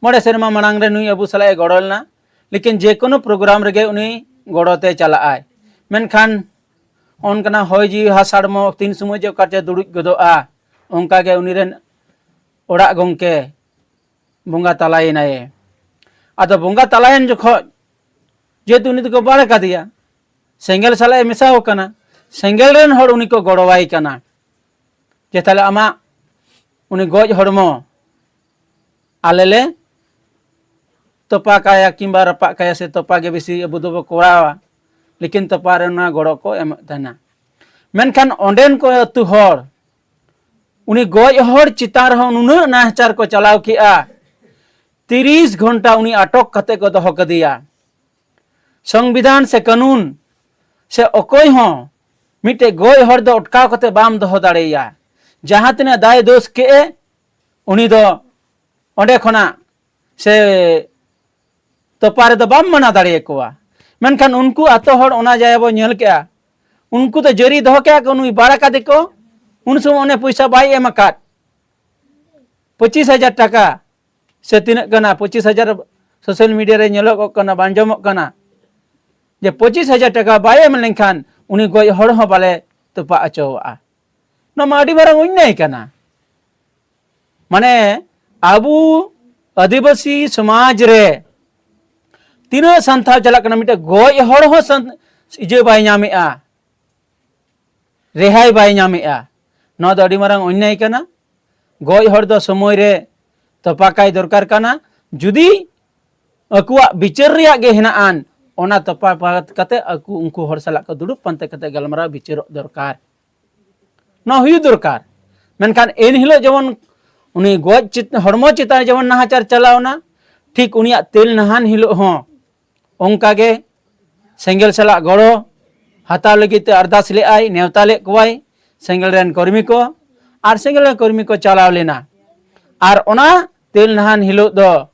ᱢᱚᱬᱮ ᱥᱮᱨᱢᱟ ᱢᱟᱲᱟᱝ ᱨᱮ ᱱᱩᱭ ᱟᱵᱚ ᱥᱟᱞᱟᱜ ᱮ ᱜᱚᱲᱚ ᱞᱮᱱᱟ, ᱞᱮᱠᱤᱱ ᱡᱮᱠᱳᱱᱳ program ᱨᱮᱜᱮ ᱩᱱᱤ ᱜᱚᱲᱚ ᱛᱮ ᱪᱟᱞᱟᱜ ᱟᱭ᱾ ᱢᱮᱱᱠᱷᱟᱱ ᱚᱱᱠᱟᱱᱟᱜ ᱦᱚᱭ ᱡᱤᱣᱤ ᱦᱟᱥᱟᱲᱢᱚ ᱛᱤᱱ ᱥᱚᱢᱚᱭ ᱡᱮ ᱚᱠᱟ ᱪᱮ ᱫᱩᱲᱩᱵ ᱜᱚᱫᱚᱜᱼᱟ, ᱚᱱᱠᱟ ᱜᱮ ᱩᱱᱤ ᱨᱮᱱ ᱚᱲᱟᱜ ᱜᱚᱢᱠᱮ ᱵᱚᱸᱜᱟ ᱛᱟᱞᱟᱭᱮᱱᱟᱭ᱾ ᱟᱫᱚ ᱵᱚᱸᱜᱟ ᱛᱟᱞᱟᱭᱮᱱ ᱡᱚᱠᱷᱚᱡ ᱡᱮᱦᱮᱛᱩ ᱩᱱᱤ ᱫᱚᱠᱚ ᱵᱟᱲ ᱠᱟᱫᱮᱭᱟ, ᱥᱮᱸᱜᱮᱞ ᱥᱟᱞᱟᱜ ᱮ ᱢᱮᱥᱟ ᱟᱠᱟᱱᱟ, ᱥᱮᱸᱜᱮᱞ ᱨᱮᱱ ᱦᱚᱲ ᱩᱱᱤ ᱠᱚ ᱜᱚᱲᱚᱣᱟᱭ ᱠᱟᱱᱟ ᱡᱮ ᱛᱟᱦᱞᱮ ᱟᱢᱟᱜ ᱩᱱᱤ ᱜᱚᱡ ᱦᱚᱲᱢᱚ ᱟᱞᱮ ᱞᱮ ᱛᱚᱯᱟ ᱠᱟᱭᱟ ᱠᱤᱝᱵᱟ ᱨᱟᱯᱟᱜ ᱠᱟᱭᱟ ᱥᱮ ᱛᱚᱯᱟ ᱜᱮ ᱵᱮᱥᱤ ᱟᱵᱚ ᱫᱚᱵᱚ ᱠᱚᱨᱟᱣᱟ, ᱞᱮᱠᱤᱱ ᱛᱚᱯᱟ ᱨᱮ ᱚᱱᱟ ᱜᱚᱲᱚ ᱠᱚ ᱮᱢᱚᱜ ᱛᱟᱦᱮᱱᱟ᱾ ᱢᱮᱱᱠᱷᱟᱱ ᱚᱸᱰᱮᱱ ᱠᱚ ᱟᱹᱛᱩ ᱦᱚᱲ ᱩᱱᱤ ᱜᱚᱡ ᱦᱚᱲ ᱪᱮᱛᱟᱱ ᱨᱮᱦᱚᱸ ᱱᱩᱱᱟᱹᱜ ᱱᱟᱦᱟᱪᱟᱨ ᱠᱚ ᱪᱟᱞᱟᱣ ᱠᱮᱜᱼᱟ᱾ ᱛᱤᱨᱤᱥ ᱜᱷᱚᱱᱴᱟ ᱩᱱᱤ ᱟᱴᱚᱠ ᱠᱟᱛᱮ ᱠᱚ ᱫᱚᱦᱚ ᱠᱟᱫᱮᱭᱟ᱾ ᱥᱚᱝᱵᱤᱫᱷᱟᱱ ᱥᱮ ᱠᱟᱹᱱᱩᱱ ᱥᱮ ᱚᱠᱚᱭ ᱦᱚᱸ ᱢᱤᱫᱴᱮᱡ ᱜᱚᱡ ᱦᱚᱲ ᱫᱚ ᱚᱴᱠᱟᱣ ᱠᱟᱛᱮ ᱵᱟᱢ ᱫᱚᱦᱚ ᱫᱟᱲᱮᱭᱟᱭᱟ᱾ ᱡᱟᱦᱟᱸ ᱛᱤᱱᱟᱹᱜ ᱫᱟᱭ ᱫᱳᱥ ᱠᱮᱜᱼᱮ, ᱩᱱᱤ ᱫᱚ ᱚᱸᱰᱮ ᱠᱷᱚᱱᱟᱜ ᱥᱮ ᱛᱚᱯᱟ ᱨᱮᱫᱚ ᱵᱟᱢ ᱢᱟᱱᱟ ᱫᱟᱲᱮᱭᱟᱠᱚᱣᱟ᱾ ᱢᱮᱱᱠᱷᱟᱱ ᱩᱱᱠᱩ ᱟᱛᱳ ᱦᱚᱲ ᱚᱱᱟ ᱡᱟᱭᱜᱟ ᱵᱚ ᱧᱮᱞ ᱠᱮᱜᱼᱟ, ᱩᱱᱠᱩ ᱫᱚ ᱡᱟᱹᱨᱤ ᱫᱚᱦᱚ ᱠᱮᱜᱼᱟ ᱠᱚ, ᱱᱩᱭ ᱵᱟᱲ ᱠᱟᱫᱮ ᱠᱚ, ᱩᱱ ᱥᱚᱢᱚᱭ ᱚᱱᱮ ᱯᱚᱭᱥᱟ ᱵᱟᱭ ᱮᱢ ᱟᱠᱟᱫ, ᱯᱚᱸᱪᱤᱥ ᱦᱟᱡᱟᱨ ᱴᱟᱠᱟ ᱥᱮ ᱛᱤᱱᱟᱹᱜ ᱠᱟᱱᱟ, ᱯᱚᱸᱪᱤᱥ ᱦᱟᱡᱟᱨ ᱥᱳᱥᱟᱞ ᱢᱤᱰᱤᱭᱟ ᱨᱮ ᱧᱮᱞᱚᱜᱚᱜ ᱠᱟᱱᱟ, ᱵᱟᱝ ᱟᱸᱡᱚᱢᱚᱜ ᱠᱟᱱᱟ, ᱡᱮ ᱯᱚᱸᱪᱤᱥ ᱦᱟᱡᱟᱨ ᱴᱟᱠᱟ ᱵᱟᱭ ᱮᱢ ᱞᱮᱱᱠᱷᱟᱱ ᱩᱱᱤ ᱜᱚᱡ ᱦᱚᱲ ᱦᱚᱸ ᱵᱟᱞᱮ ᱛᱚᱯᱟ ᱦᱚᱪᱚᱣᱟᱜᱼᱟ᱾ ᱱᱚᱣᱟ ᱢᱟ ᱟᱹᱰᱤ ᱢᱟᱨᱟᱝ ᱚᱱᱱᱭᱟᱭ ᱠᱟᱱᱟ᱾ ᱢᱟᱱᱮ ᱟᱵᱚ ᱟᱹᱫᱤᱵᱟᱹᱥᱤ ᱥᱚᱢᱟᱡᱽ ᱨᱮ ᱛᱤᱱᱟᱹᱜ ᱥᱟᱱᱛᱟᱲ ᱪᱟᱞᱟᱜ ᱠᱟᱱᱟ, ᱢᱤᱫᱴᱮᱱ ᱜᱚᱡ ᱦᱚᱲ ᱦᱚᱸ ᱥᱟᱱ-, ᱤᱭᱟᱹ ᱵᱟᱭ ᱧᱟᱢᱮᱜᱼᱟ, ᱨᱮᱦᱟᱭ ᱵᱟᱭ ᱧᱟᱢᱮᱜᱼᱟ᱾ ᱱᱚᱣᱟ ᱫᱚ ᱟᱹᱰᱤ ᱢᱟᱨᱟᱝ ᱚᱱᱱᱭᱟᱭ ᱠᱟᱱᱟ᱾ ᱜᱚᱡ ᱦᱚᱲ ᱫᱚ ᱥᱚᱢᱚᱭ ᱨᱮ ᱛᱚᱯᱟ ᱠᱟᱭ ᱫᱚᱨᱠᱟᱨ ᱠᱟᱱᱟ᱾ ᱡᱩᱫᱤ ᱟᱠᱚᱣᱟᱜ ᱵᱤᱪᱟᱹᱨ ᱨᱮᱭᱟᱜ ᱜᱮ ᱦᱮᱱᱟᱜ ᱟᱱ, ᱚᱱᱟ ᱛᱚᱯᱟ ᱠᱟᱛᱮ ᱟᱠᱚ ᱩᱱᱠᱩ ᱦᱚᱲ ᱥᱟᱞᱟᱜ ᱠᱚ ᱫᱩᱲᱩᱵ ᱯᱟᱱᱛᱮ ᱠᱟᱛᱮ ᱜᱟᱞᱢᱟᱨᱟᱣ ᱵᱤᱪᱟᱹᱨᱚᱜ ᱫᱚᱨᱠᱟᱨ᱾ ᱱᱚᱣᱟ ᱦᱩᱭᱩᱜ ᱫᱚᱨᱠᱟᱨ᱾ ᱢᱮᱱᱠᱷᱟᱱ ᱮᱱ ᱦᱤᱞᱳᱜ ᱡᱮᱢᱚᱱ ᱩᱱᱤ ᱜᱚᱡ ᱪᱮᱛ-, ᱦᱚᱲᱢᱚ ᱪᱮᱛᱟᱱ ᱨᱮ ᱡᱮᱢᱚᱱ ᱱᱟᱦᱟᱪᱟᱨ ᱪᱟᱞᱟᱣᱱᱟ, ᱴᱷᱤᱠ ᱩᱱᱤᱭᱟᱜ ᱛᱮᱞ ᱱᱟᱦᱟᱱ ᱦᱤᱞᱳᱜ ᱦᱚᱸ ᱚᱱᱠᱟ ᱜᱮ ᱥᱮᱸᱜᱮᱞ ᱥᱟᱞᱟᱜ ᱜᱚᱲᱚ ᱦᱟᱛᱟᱣ ᱞᱟᱹᱜᱤᱫ ᱛᱮ ᱟᱨᱫᱟᱥ ᱞᱮᱫᱟᱭ, ᱱᱮᱣᱛᱟ ᱞᱮᱫ ᱠᱚᱣᱟᱭ ᱥᱮᱸᱜᱮᱞ ᱨᱮᱱ ᱠᱚᱨᱢᱤ ᱠᱚ, ᱟᱨ ᱥᱮᱸᱜᱮᱞ ᱨᱮᱱ ᱠᱚᱨᱢᱤ ᱠᱚ ᱪᱟᱞᱟᱣ ᱞᱮᱱᱟ᱾ ᱟᱨ ᱚᱱᱟ ᱛᱮᱞ ᱱᱟᱦᱟᱱ ᱦᱤᱞᱳᱜ ᱫᱚ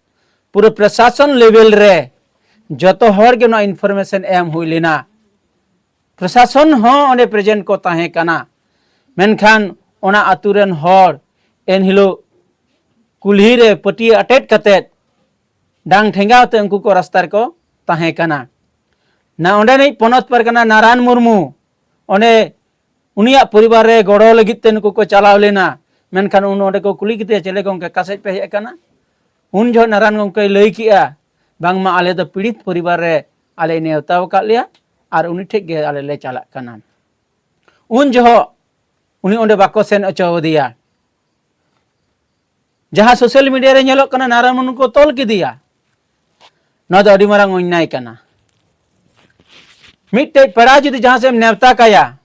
ᱯᱩᱨᱟᱹ ᱯᱨᱚᱥᱟᱥᱚᱱ ᱞᱮᱵᱮᱞ ᱨᱮ ᱡᱚᱛᱚ ᱦᱚᱲ ᱜᱮ ᱱᱚᱣᱟ ᱤᱱᱯᱷᱚᱨᱢᱮᱥᱚᱱ ᱮᱢ ᱦᱩᱭ ᱞᱮᱱᱟ᱾ ᱯᱨᱚᱥᱟᱥᱚᱱ ᱦᱚᱸ ᱚᱸᱰᱮ ᱯᱨᱮᱡᱮᱱᱴ ᱠᱚ ᱛᱟᱦᱮᱸ ᱠᱟᱱᱟ᱾ ᱢᱮᱱᱠᱷᱟᱱ ᱚᱱᱟ ᱟᱛᱳ ᱨᱮᱱ ᱦᱚᱲ ᱮᱱᱦᱤᱞᱳᱜ ᱠᱩᱞᱦᱤ ᱨᱮ ᱯᱟᱹᱴᱭᱟᱹ ᱟᱴᱮᱫ ᱠᱟᱛᱮᱫ ᱰᱟᱝ ᱴᱷᱮᱸᱜᱟᱣ ᱛᱮ ᱩᱱᱠᱩ ᱠᱚ ᱨᱟᱥᱛᱟ ᱨᱮᱠᱚ ᱛᱟᱦᱮᱸ ᱠᱟᱱᱟ᱾ ᱱᱟ-, ᱚᱸᱰᱮᱱᱤᱡ ᱯᱚᱱᱚᱛ ᱯᱟᱨᱜᱟᱱᱟ ᱱᱟᱨᱟᱱ ᱢᱩᱨᱢᱩ ᱚᱸᱰᱮ ᱩᱱᱤᱭᱟᱜ ᱯᱚᱨᱤᱵᱟᱨ ᱨᱮ ᱜᱚᱲᱚ ᱞᱟᱹᱜᱤᱫ ᱛᱮ ᱱᱩᱠᱩ ᱠᱚ ᱪᱟᱞᱟᱣ ᱞᱮᱱᱟ᱾ ᱢᱮᱱᱠᱷᱟᱱ ᱩᱱ ᱚᱸᱰᱮ ᱠᱚ ᱠᱩᱞᱤ ᱠᱮᱫᱮᱭᱟ, "ᱪᱮᱞᱮ ᱜᱚᱢᱠᱮ, ᱚᱠᱟ ᱥᱮᱫ ᱯᱮ ᱦᱮᱡ ᱟᱠᱟᱱᱟ?" ᱩᱱ ᱡᱚᱦᱚᱜ ᱱᱟᱨᱟᱱ ᱜᱚᱢᱠᱮᱭ ᱞᱟᱹᱭ ᱠᱮᱜᱼᱟ, "ᱵᱟᱝᱢᱟ ᱟᱞᱮ ᱫᱚ ᱯᱤᱲᱤᱛ ᱯᱚᱨᱤᱵᱟᱨ ᱨᱮ ᱟᱞᱮ ᱱᱮᱣᱛᱟ ᱟᱠᱟᱫ ᱞᱮᱭᱟ ᱟᱨ ᱩᱱᱤ ᱴᱷᱮᱡ ᱜᱮ ᱟᱞᱮ ᱞᱮ ᱪᱟᱞᱟᱜ ᱠᱟᱱᱟ᱾" ᱩᱱ ᱡᱚᱦᱚᱜ ᱩᱱᱤ ᱚᱸᱰᱮ ᱵᱟᱠᱚ ᱥᱮᱱ ᱦᱚᱪᱚ ᱟᱫᱮᱭᱟ᱾ ᱡᱟᱦᱟᱸ ᱥᱳᱥᱟᱞ ᱢᱤᱰᱤᱭᱟ ᱨᱮ ᱧᱮᱞᱚᱜ ᱠᱟᱱᱟ, ᱱᱟᱨᱟᱱ ᱢᱩᱨᱢᱩ ᱠᱚ ᱛᱚᱞ ᱠᱮᱫᱮᱭᱟ᱾ ᱱᱚᱣᱟ ᱫᱚ ᱟᱹᱰᱤ ᱢᱟᱨᱟᱝ ᱚᱱᱱᱭᱟᱭ ᱠᱟᱱᱟ᱾ ᱢᱤᱫᱴᱮᱡ ᱯᱮᱲᱟ ᱡᱩᱫᱤ ᱡᱟᱦᱟᱸ ᱥᱮᱫ ᱮᱢ ᱱᱮᱣᱛᱟ ᱠᱟᱭᱟ,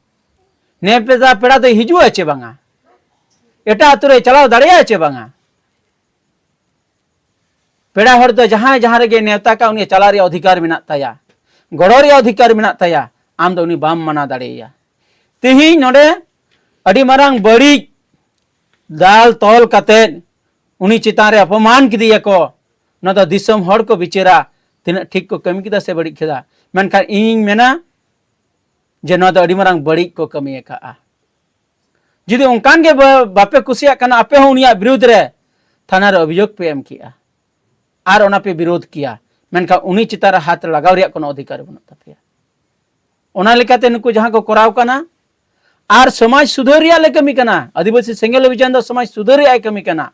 ᱱᱮᱣᱛᱟ ᱯᱮᱲᱟ ᱫᱚᱭ ᱦᱤᱡᱩᱜᱼᱟ ᱪᱮ ᱵᱟᱝᱟ? ᱮᱴᱟᱜ ᱟᱹᱛᱩ ᱨᱮ ᱪᱟᱞᱟᱣ ᱫᱟᱲᱮᱭᱟᱜᱼᱟ ᱪᱮ ᱵᱟᱝᱟ? ᱯᱮᱲᱟ ᱦᱚᱲ ᱫᱚ ᱡᱟᱦᱟᱸᱭ ᱡᱟᱦᱟᱸ ᱨᱮᱜᱮ ᱱᱮᱣᱛᱟ ᱠᱟᱜ, ᱩᱱᱤ ᱪᱟᱞᱟᱣ ᱨᱮᱭᱟᱜ ᱚᱫᱷᱤᱠᱟᱨ ᱢᱮᱱᱟᱜ ᱛᱟᱭᱟ, ᱜᱚᱲᱚ ᱨᱮᱭᱟᱜ ᱚᱫᱷᱤᱠᱟᱨ ᱢᱮᱱᱟᱜ ᱛᱟᱭᱟ᱾ ᱟᱢ ᱫᱚ ᱩᱱᱤ ᱵᱟᱢ ᱢᱟᱱᱟ ᱫᱟᱲᱮᱭᱟᱭᱟ᱾ ᱛᱮᱦᱮᱧ ᱱᱚᱰᱮ ᱟᱹᱰᱤ ᱢᱟᱨᱟᱝ ᱵᱟᱹᱲᱤᱡ ᱫᱟᱞ ᱛᱚᱞ ᱠᱟᱛᱮ ᱩᱱᱤ ᱪᱮᱛᱟᱱ ᱨᱮ ᱚᱯᱚᱢᱟᱱ ᱠᱮᱫᱮᱭᱟᱠᱚ᱾ ᱱᱚᱣᱟ ᱫᱚ ᱫᱤᱥᱚᱢ ᱦᱚᱲ ᱠᱚ ᱵᱤᱪᱟᱹᱨᱟ, ᱛᱤᱱᱟᱹᱜ ᱴᱷᱤᱠ ᱠᱚ ᱠᱟᱹᱢᱤ ᱠᱮᱫᱟ ᱥᱮ ᱵᱟᱹᱲᱤᱡ ᱠᱮᱫᱟ᱾ ᱢᱮᱱᱠᱷᱟᱱ ᱤᱧᱤᱧ ᱢᱮᱱᱟ ᱡᱮ ᱱᱚᱣᱟ ᱫᱚ ᱟᱹᱰᱤ ᱢᱟᱨᱟᱝ ᱵᱟᱹᱲᱤᱡ ᱠᱚ ᱠᱟᱹᱢᱤ ᱟᱠᱟᱫᱼᱟ᱾ ᱡᱩᱫᱤ ᱚᱱᱠᱟᱱ ᱜᱮ ᱵᱟ-, ᱵᱟᱯᱮ ᱠᱩᱥᱤᱭᱟᱜ ᱠᱟᱱᱟ, ᱟᱯᱮ ᱦᱚᱸ ᱩᱱᱤᱭᱟᱜ ᱵᱤᱨᱩᱫᱽ ᱨᱮ ᱛᱷᱟᱱᱟ ᱨᱮ ᱚᱵᱷᱤᱡᱳᱜᱽ ᱯᱮ ᱮᱢ ᱠᱮᱜᱼᱟ ᱟᱨ ᱚᱱᱟ ᱯᱮ ᱵᱤᱨᱳᱫᱽ ᱠᱮᱭᱟ, ᱢᱮᱱᱠᱷᱟᱱ ᱩᱱᱤ ᱪᱮᱛᱟᱱ ᱨᱮ ᱦᱟᱛ ᱞᱟᱜᱟᱣ ᱨᱮᱭᱟᱜ ᱠᱳᱱᱳ ᱚᱫᱷᱤᱠᱟᱨ ᱵᱟᱹᱱᱩᱜ ᱛᱟᱯᱮᱭᱟ᱾ ᱚᱱᱟ ᱞᱮᱠᱟᱛᱮ ᱱᱩᱠᱩ ᱡᱟᱦᱟᱸ ᱠᱚ ᱠᱚᱨᱟᱣ ᱠᱟᱱᱟ, ᱟᱨ ᱥᱚᱢᱟᱡᱽ ᱥᱩᱫᱷᱟᱹᱨ ᱨᱮᱭᱟᱜ ᱞᱮ ᱠᱟᱹᱢᱤ ᱠᱟᱱᱟ᱾ ᱟᱹᱫᱤᱵᱟᱹᱥᱤ ᱥᱮᱸᱜᱮᱞ ᱚᱵᱷᱤᱡᱟᱱ ᱫᱚ ᱥᱚᱢᱟᱡᱽ ᱥᱩᱫᱷᱟᱹᱨ ᱨᱮᱭᱟᱜ ᱮ ᱠᱟᱹᱢᱤ ᱠᱟᱱᱟ᱾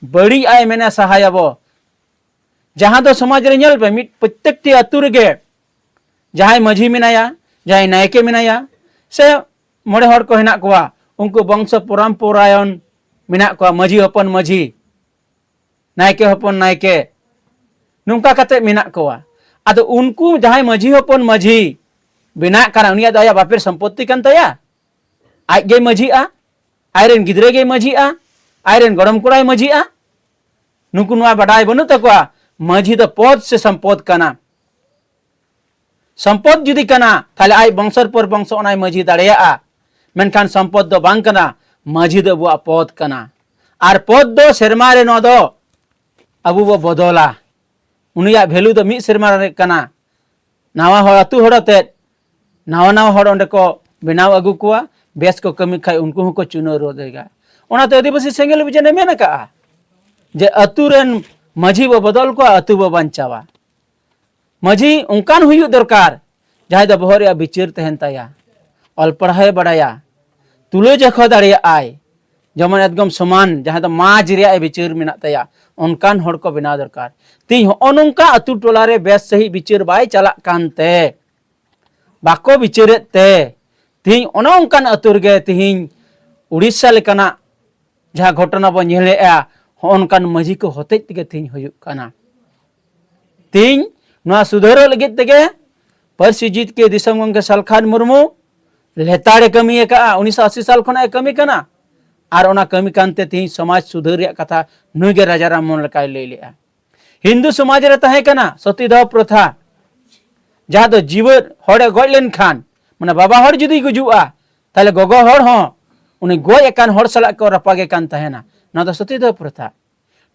ᱵᱟᱹᱲᱤᱡ ᱟᱭ ᱢᱮᱱᱟ ᱥᱟᱦᱟᱭᱟᱵᱚ᱾ ᱡᱟᱦᱟᱸ ᱫᱚ ᱥᱚᱢᱟᱡᱽ ᱨᱮ ᱧᱮᱞ ᱯᱮ, ᱢᱤᱫ ᱯᱨᱚᱛᱮᱠᱴᱤ ᱟᱹᱛᱩ ᱨᱮᱜᱮ ᱡᱟᱦᱟᱸᱭ ᱢᱟᱹᱡᱷᱤ ᱢᱮᱱᱟᱭᱟ, ᱡᱟᱦᱟᱸᱭ ᱱᱟᱭᱠᱮ ᱢᱮᱱᱟᱭᱟ, ᱥᱮ ᱢᱚᱬᱮ ᱦᱚᱲ ᱠᱚ ᱦᱮᱱᱟᱜ ᱠᱚᱣᱟ, ᱩᱱᱠᱩ ᱵᱚᱝᱥᱚ ᱯᱚᱨᱟᱢᱯᱚᱨᱟᱭᱚᱱ ᱢᱮᱱᱟᱜ ᱠᱚᱣᱟ, ᱢᱟᱹᱡᱷᱤ ᱦᱚᱯᱚᱱ ᱢᱟᱹᱡᱷᱤ, ᱱᱟᱭᱠᱮ ᱦᱚᱯᱚᱱ ᱱᱟᱭᱠᱮ, ᱱᱚᱝᱠᱟ ᱠᱟᱛᱮ ᱢᱮᱱᱟᱜ ᱠᱚᱣᱟ᱾ ᱟᱫᱚ ᱩᱱᱠᱩ ᱡᱟᱦᱟᱸᱭ ᱢᱟᱹᱡᱷᱤ ᱦᱚᱯᱚᱱ ᱢᱟᱹᱡᱷᱤ ᱵᱮᱱᱟᱜ ᱠᱟᱱᱟ, ᱩᱱᱤᱭᱟᱜ ᱫᱚ ᱟᱭᱟᱜ ᱵᱟᱯᱮᱨ ᱥᱚᱢᱯᱚᱛᱛᱤ ᱠᱟᱱ ᱛᱟᱭᱟ? ᱟᱡ ᱜᱮᱭ ᱢᱟᱹᱡᱷᱤᱜᱼᱟ, ᱟᱡᱨᱮᱱ ᱜᱤᱫᱽᱨᱟᱹ ᱜᱮᱭ ᱢᱟᱹᱡᱷᱤᱜᱼᱟ, ᱟᱡᱨᱮᱱ ᱜᱚᱲᱚᱢ ᱠᱚᱲᱟᱭ ᱢᱟᱹᱡᱷᱤᱜᱼᱟ? ᱱᱩᱠᱩ ᱱᱚᱣᱟ ᱵᱟᱰᱟᱭ ᱵᱟᱹᱱᱩᱜ ᱛᱟᱠᱚᱣᱟ, ᱢᱟᱹᱡᱷᱤ ᱫᱚ ᱯᱚᱫ ᱥᱮ ᱥᱚᱢᱯᱚᱫ ᱠᱟᱱᱟ᱾ ᱥᱚᱢᱯᱚᱫ ᱡᱩᱫᱤ ᱠᱟᱱᱟ, ᱛᱟᱦᱞᱮ ᱟᱡ ᱵᱚᱝᱥᱚᱨ ᱯᱚᱨ ᱵᱚᱝᱥᱚ ᱚᱱᱟᱭ ᱢᱟᱹᱡᱷᱤ ᱫᱟᱲᱮᱭᱟᱜᱼᱟ, ᱢᱮᱱᱠᱷᱟᱱ ᱥᱚᱢᱯᱚᱫ ᱫᱚ ᱵᱟᱝ ᱠᱟᱱᱟ᱾ ᱢᱟᱹᱡᱷᱤ ᱫᱚ ᱟᱵᱚᱣᱟᱜ ᱯᱚᱫ ᱠᱟᱱᱟ, ᱟᱨ ᱯᱚᱫ ᱫᱚ ᱥᱮᱨᱢᱟ ᱨᱮ ᱱᱚᱣᱟ ᱫᱚ ᱟᱵᱚ ᱵᱚ ᱵᱚᱫᱚᱞᱟ᱾ ᱩᱱᱤᱭᱟᱜ ᱵᱷᱮᱞᱩ ᱫᱚ ᱢᱤᱫ ᱥᱮᱨᱢᱟ ᱨᱮ ᱠᱟᱱᱟ᱾ ᱱᱟᱣᱟ ᱦᱚᱲ, ᱟᱹᱛᱩ ᱦᱚᱲ ᱟᱛᱮᱫ ᱱᱟᱣᱟ ᱱᱟᱣᱟ ᱦᱚᱲ ᱚᱸᱰᱮ ᱠᱚ ᱵᱮᱱᱟᱣ ᱟᱹᱜᱩ ᱠᱚᱣᱟ, ᱵᱮᱥ ᱠᱚ ᱠᱟᱹᱢᱤ ᱠᱷᱟᱡ ᱩᱱᱠᱩ ᱦᱚᱸᱠᱚ ᱪᱩᱱᱟᱹᱣ ᱨᱩᱣᱟᱹᱲ ᱫᱟᱲᱮᱭᱟᱜᱼᱟ᱾ ᱚᱱᱟᱛᱮ ᱟᱹᱫᱤᱵᱟᱹᱥᱤ ᱥᱮᱸᱜᱮᱞ ᱚᱵᱷᱤᱡᱟᱱᱮ ᱢᱮᱱ ᱟᱠᱟᱫᱼᱟ ᱡᱮ ᱟᱹᱛᱩ ᱨᱮᱱ ᱢᱟᱹᱡᱷᱤ ᱵᱚ ᱵᱚᱫᱚᱞ ᱠᱚᱣᱟ, ᱟᱹᱛᱩ ᱵᱚ ᱵᱟᱧᱪᱟᱣᱟ᱾ ᱢᱟᱹᱡᱷᱤ ᱚᱱᱠᱟᱱ ᱦᱩᱭᱩᱜ ᱫᱚᱨᱠᱟᱨ, ᱡᱟᱦᱟᱸᱭ ᱫᱚ ᱵᱚᱦᱚᱜ ᱨᱮᱭᱟᱜ ᱵᱤᱪᱟᱹᱨ ᱛᱟᱦᱮᱱ ᱛᱟᱭᱟ, ᱚᱞ ᱯᱟᱲᱦᱟᱣᱮ ᱵᱟᱲᱟᱭᱟ, ᱛᱩᱞᱟᱹ ᱡᱚᱠᱷᱟ ᱫᱟᱲᱮᱭᱟᱜᱼᱟᱭ, ᱡᱮᱢᱚᱱ ᱮᱠᱫᱚᱢ ᱥᱚᱢᱟᱱ, ᱡᱟᱦᱟᱸᱭ ᱫᱚ ᱢᱟᱡᱽ ᱨᱮᱭᱟᱜ ᱮ ᱵᱤᱪᱟᱹᱨ ᱢᱮᱱᱟᱜ ᱛᱟᱭᱟ, ᱚᱱᱠᱟᱱ ᱦᱚᱲ ᱠᱚ ᱵᱮᱱᱟᱣ ᱫᱚᱨᱠᱟᱨ᱾ ᱛᱮᱦᱮᱧ ᱦᱚᱸᱜᱼᱚ ᱱᱚᱝᱠᱟ ᱟᱹᱛᱩ ᱴᱚᱞᱟ ᱨᱮ ᱵᱮᱥ ᱥᱟᱺᱦᱤᱡ ᱵᱤᱪᱟᱹᱨ ᱵᱟᱭ ᱪᱟᱞᱟᱜ ᱠᱟᱱᱛᱮ, ᱵᱟᱠᱚ ᱵᱤᱪᱟᱹᱨᱮᱫ ᱛᱮ, ᱛᱮᱦᱮᱧ ᱚᱱᱮ ᱚᱱᱠᱟᱱ ᱟᱹᱛᱩ ᱨᱮᱜᱮ ᱛᱮᱦᱮᱧ ᱩᱲᱤᱥᱥᱟ ᱞᱮᱠᱟᱱᱟᱜ ᱡᱟᱦᱟᱸ ᱜᱷᱚᱴᱚᱱᱟ ᱵᱚᱱ ᱧᱮᱞᱮᱫᱼᱟ, ᱦᱚᱸᱜᱼᱚ ᱱᱚᱝᱠᱟᱱ ᱢᱟᱹᱡᱷᱤ ᱠᱚ ᱦᱚᱛᱮᱡ ᱛᱮᱜᱮ ᱛᱮᱦᱮᱧ ᱦᱩᱭᱩᱜ ᱠᱟᱱᱟ᱾ ᱛᱮᱦᱮᱧ ᱱᱚᱣᱟ ᱥᱩᱫᱷᱟᱹᱨᱚᱜ ᱞᱟᱹᱜᱤᱫ ᱛᱮᱜᱮ ᱯᱟᱹᱨᱥᱤ ᱡᱤᱛ ᱠᱮ ᱫᱤᱥᱚᱢ ᱜᱚᱢᱠᱮ ᱥᱟᱞᱠᱷᱟᱱ ᱢᱩᱨᱢᱩ ᱞᱮᱛᱟᱲᱮ ᱠᱟᱹᱢᱤ ᱟᱠᱟᱫᱼᱟ, ᱩᱱᱤᱥᱥᱚ ᱟᱥᱤ ᱥᱟᱞ ᱠᱷᱚᱱᱟᱜ ᱮ ᱠᱟᱹᱢᱤ ᱠᱟᱱᱟ᱾ ᱟᱨ ᱚᱱᱟ ᱠᱟᱹᱢᱤ ᱠᱟᱱᱛᱮ ᱛᱮᱦᱮᱧ ᱥᱚᱢᱟᱡᱽ ᱥᱩᱫᱷᱟᱹᱨ ᱨᱮᱭᱟᱜ ᱠᱟᱛᱷᱟ ᱱᱩᱭ ᱜᱮ ᱨᱟᱡᱟ ᱨᱟᱢ ᱢᱳᱦᱚᱱ ᱞᱮᱠᱟᱭ ᱞᱟᱹᱭ ᱞᱮᱜᱼᱟ᱾ ᱦᱤᱱᱫᱩ ᱥᱚᱢᱟᱡᱽ ᱨᱮ ᱛᱟᱦᱮᱸ ᱠᱟᱱᱟ ᱥᱚᱛᱤᱫᱟᱦ ᱯᱨᱚᱛᱷᱟ, ᱡᱟᱦᱟᱸ ᱫᱚ ᱡᱤᱣᱮᱫ ᱦᱚᱲᱮ ᱜᱚᱡ ᱞᱮᱱᱠᱷᱟᱱ, ᱢᱟᱱᱮ ᱵᱟᱵᱟ ᱦᱚᱲ ᱡᱩᱫᱤᱭ ᱜᱩᱡᱩᱜᱼᱟ, ᱛᱟᱦᱞᱮ ᱜᱚᱜᱚ ᱦᱚᱲ ᱦᱚᱸ ᱩᱱᱤ ᱜᱚᱡ ᱟᱠᱟᱱ ᱦᱚᱲ ᱥᱟᱞᱟᱜ ᱠᱚ ᱨᱟᱯᱟᱜᱮ ᱠᱟᱱ ᱛᱟᱦᱮᱱᱟ᱾ ᱱᱚᱣᱟ ᱫᱚ ᱥᱚᱛᱤᱫᱟᱦ ᱯᱨᱚᱛᱷᱟ᱾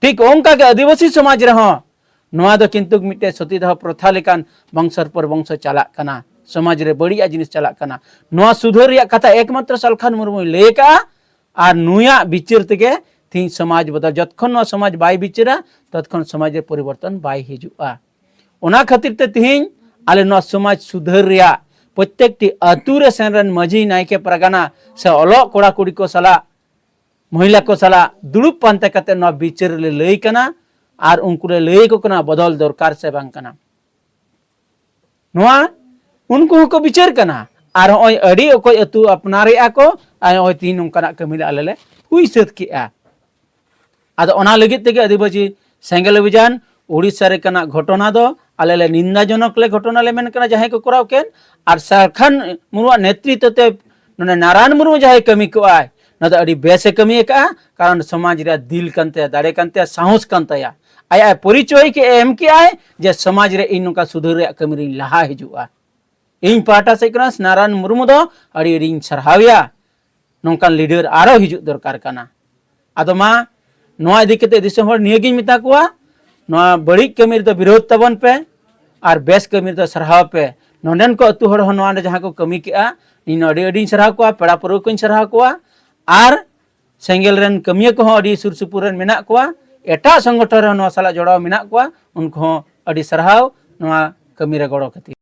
ᱴᱷᱤᱠ ᱚᱱᱠᱟ ᱜᱮ ᱟᱹᱫᱤᱵᱟᱹᱥᱤ ᱥᱚᱢᱟᱡᱽ ᱨᱮᱦᱚᱸ ᱱᱚᱣᱟ ᱫᱚ ᱠᱤᱱᱛᱩ ᱢᱤᱫᱴᱮᱡ ᱥᱚᱛᱤᱫᱟᱦ ᱯᱨᱚᱛᱷᱟ ᱞᱮᱠᱟᱱ ᱵᱚᱝᱥᱚᱨ ᱯᱚᱨ ᱵᱚᱝᱥᱚ ᱪᱟᱞᱟᱜ ᱠᱟᱱᱟ, ᱥᱚᱢᱟᱡᱽ ᱨᱮ ᱵᱟᱹᱲᱤᱡᱟᱜ ᱡᱤᱱᱤᱥ ᱪᱟᱞᱟᱜ ᱠᱟᱱᱟ᱾ ᱱᱚᱣᱟ ᱥᱩᱫᱷᱟᱹᱨ ᱨᱮᱭᱟᱜ ᱠᱟᱛᱷᱟ ᱮᱠᱢᱟᱛᱨᱚ ᱥᱟᱞᱠᱷᱟᱱ ᱢᱩᱨᱢᱩᱭ ᱞᱟᱹᱭ ᱟᱠᱟᱫᱼᱟ᱾ ᱟᱨ ᱱᱩᱭᱟᱜ ᱵᱤᱪᱟᱹᱨ ᱛᱮᱜᱮ ᱛᱤᱦᱤᱧ ᱥᱚᱢᱟᱡᱽ ᱵᱚᱫᱚᱞ, ᱡᱚᱛᱠᱷᱚᱱ ᱱᱚᱣᱟ ᱥᱚᱢᱟᱡᱽ ᱵᱟᱭ ᱵᱤᱪᱟᱹᱨᱟ, ᱛᱚᱛᱠᱷᱚᱱ ᱥᱚᱢᱟᱡᱽ ᱨᱮ ᱯᱚᱨᱤᱵᱚᱨᱛᱚᱱ ᱵᱟᱭ ᱦᱤᱡᱩᱜᱼᱟ᱾ ᱚᱱᱟ ᱠᱷᱟᱹᱛᱤᱨ ᱛᱮ ᱛᱤᱦᱤᱧ ᱟᱞᱮ ᱱᱚᱣᱟ ᱥᱚᱢᱟᱡᱽ ᱥᱩᱫᱷᱟᱹᱨ ᱨᱮᱭᱟᱜ ᱯᱨᱚᱛᱛᱮᱠᱴᱤ ᱟᱹᱛᱩ ᱨᱮ ᱥᱮᱱ ᱨᱮᱱ ᱢᱟᱹᱡᱷᱤ, ᱱᱟᱭᱠᱮ, ᱯᱟᱨᱜᱟᱱᱟ ᱥᱮ ᱚᱞᱚᱜ ᱠᱚᱲᱟ ᱠᱩᱲᱤ ᱠᱚ ᱥᱟᱞᱟᱜ, ᱢᱚᱦᱤᱞᱟ ᱠᱚ ᱥᱟᱞᱟᱜ ᱫᱩᱲᱩᱵ ᱯᱟᱱᱛᱮ ᱠᱟᱛᱮ ᱱᱚᱣᱟ ᱵᱤᱪᱟᱹᱨ ᱞᱮ ᱞᱟᱹᱭ ᱠᱟᱱᱟ᱾ ᱟᱨ ᱩᱱᱠᱩ ᱞᱮ ᱞᱟᱹᱭ ᱟᱠᱚ ᱠᱟᱱᱟ ᱵᱚᱫᱚᱞ ᱫᱚᱨᱠᱟᱨ ᱥᱮ ᱵᱟᱝ ᱠᱟᱱᱟ᱾ ᱱᱚᱣᱟ ᱩᱱᱠᱩ ᱦᱚᱸᱠᱚ ᱵᱤᱪᱟᱹᱨ ᱠᱟᱱᱟ᱾ ᱟᱨ ᱱᱚᱜᱼᱚᱭ ᱟᱹᱰᱤ ᱚᱠᱚᱡ ᱟᱹᱛᱩ ᱟᱯᱱᱟᱨᱮᱜᱼᱟ ᱠᱚ, ᱟᱨ ᱱᱚᱜᱼᱚᱭ ᱛᱤᱦᱤᱧ ᱱᱚᱝᱠᱟᱱᱟᱜ ᱠᱟᱹᱢᱤ ᱞᱮ ᱟᱞᱮ ᱞᱮ ᱦᱩᱭ ᱥᱟᱹᱛ ᱠᱮᱜᱼᱟ᱾ ᱟᱫᱚ ᱚᱱᱟ ᱞᱟᱹᱜᱤᱫ ᱛᱮᱜᱮ ᱟᱹᱫᱤᱵᱟᱹᱥᱤ ᱥᱮᱸᱜᱮᱞ ᱚᱵᱷᱤᱡᱟᱱ ᱩᱲᱤᱥᱥᱟ ᱨᱮ ᱠᱟᱱᱟ ᱜᱷᱚᱴᱚᱱᱟ ᱫᱚ ᱟᱞᱮ ᱞᱮ ᱱᱤᱱᱫᱟᱡᱚᱱᱚᱠ ᱞᱮ ᱜᱷᱚᱴᱚᱱᱟ ᱞᱮ ᱢᱮᱱ ᱠᱟᱱᱟ, ᱡᱟᱦᱟᱸᱭ ᱠᱚ ᱠᱚᱨᱟᱣ ᱠᱮᱫ᱾ ᱟᱨ ᱥᱟᱞᱠᱷᱟᱱ ᱢᱩᱨᱢᱩᱣᱟᱜ ᱱᱮᱛᱨᱤᱛᱵ ᱛᱮ ᱱᱚᱰᱮ ᱱᱟᱨᱟᱭᱚᱱ ᱢᱩᱨᱢᱩ ᱡᱟᱦᱟᱸᱭ ᱠᱟᱹᱢᱤ ᱠᱚᱜᱼᱟᱭ, ᱱᱚᱣᱟ ᱫᱚ ᱟᱹᱰᱤ ᱵᱮᱥᱮ ᱠᱟᱹᱢᱤ ᱟᱠᱟᱫᱼᱟ᱾ ᱠᱟᱨᱚᱱ ᱥᱚᱢᱟᱡᱽ ᱨᱮᱭᱟᱜ ᱫᱤᱞ ᱠᱟᱱ ᱛᱟᱭᱟ, ᱫᱟᱲᱮ ᱠᱟᱱ ᱛᱟᱭᱟ, ᱥᱟᱦᱚᱥ ᱠᱟᱱ ᱛᱟᱭᱟ᱾ ᱟᱭᱟᱜ ᱮ ᱯᱚᱨᱤᱪᱚᱭ ᱠᱮ ᱮᱢ ᱠᱮᱜᱼᱟᱭ ᱡᱮ ᱥᱚᱢᱟᱡᱽ ᱨᱮ ᱤᱧ ᱱᱚᱝᱠᱟ ᱥᱩᱫᱷᱟᱹᱨ ᱨᱮᱭᱟᱜ ᱠᱟᱹᱢᱤ ᱨᱤᱧ ᱞᱟᱦᱟ ᱦᱤᱡᱩᱜᱼᱟ᱾ ᱤᱧ ᱯᱟᱦᱴᱟ ᱥᱮᱫ ᱠᱷᱚᱱᱟᱜ ᱱᱟᱨᱟᱭᱚᱱ ᱢᱩᱨᱢᱩ ᱫᱚ ᱟᱹᱰᱤ ᱟᱹᱰᱤᱧ ᱥᱟᱨᱦᱟᱣᱮᱭᱟ᱾ ᱱᱚᱝᱠᱟᱱ ᱞᱤᱰᱟᱨ ᱟᱨᱚ ᱦᱤᱡᱩᱜ ᱫᱚᱨᱠᱟᱨ ᱠᱟᱱᱟ᱾ ᱟᱫᱚ ᱢᱟ, ᱱᱚᱣᱟ ᱤᱫᱤ ᱠᱟᱛᱮ ᱫᱤᱥᱚᱢ ᱦᱚᱲ ᱱᱤᱭᱟᱹᱜᱤᱧ ᱢᱮᱛᱟ ᱠᱚᱣᱟ, ᱱᱚᱣᱟ ᱵᱟᱹᱲᱤᱡ ᱠᱟᱹᱢᱤ ᱨᱮᱫᱚ ᱵᱤᱨᱳᱫᱷ ᱛᱟᱵᱚᱱ ᱯᱮ ᱟᱨ ᱵᱮᱥ ᱠᱟᱹᱢᱤ ᱨᱮᱫᱚ ᱥᱟᱨᱦᱟᱣ ᱯᱮ᱾ ᱱᱚᱰᱮᱱ ᱠᱚ ᱟᱹᱛᱩ ᱦᱚᱲ ᱦᱚᱸ ᱱᱚᱣᱟ ᱨᱮ ᱡᱟᱦᱟᱸ ᱠᱚ ᱠᱟᱹᱢᱤ ᱠᱮᱜᱼᱟ, ᱤᱧ ᱟᱹᱰᱤ ᱟᱹᱰᱤᱧ ᱥᱟᱨᱦᱟᱣ ᱠᱚᱣᱟ, ᱯᱮᱲᱟ ᱯᱟᱹᱨᱣᱟᱹ ᱠᱚᱧ ᱥᱟᱨᱦᱟᱣ ᱠᱚᱣᱟ᱾ ᱟᱨ ᱥᱮᱸᱜᱮᱞ ᱨᱮᱱ ᱠᱟᱹᱢᱤᱭᱟᱹ ᱠᱚᱦᱚᱸ ᱟᱹᱰᱤ ᱥᱩᱨ ᱥᱩᱯᱩᱨ ᱨᱮᱱ ᱢᱮᱱᱟᱜ ᱠᱚᱣᱟ, ᱮᱴᱟᱜ ᱥᱚᱝᱜᱚᱴᱷᱚᱱ ᱨᱮᱦᱚᱸ ᱱᱚᱣᱟ ᱥᱟᱞᱟᱜ ᱡᱚᱲᱟᱣ ᱢᱮᱱᱟᱜ ᱠᱚᱣᱟ, ᱩᱱᱠᱩ ᱦᱚᱸ ᱟᱹᱰᱤ ᱥᱟᱨᱦᱟᱣ ᱱᱚᱣᱟ ᱠᱟᱹᱢᱤ ᱨᱮ ᱜᱚᱲᱚ ᱠᱷᱟᱹᱛᱤᱨ᱾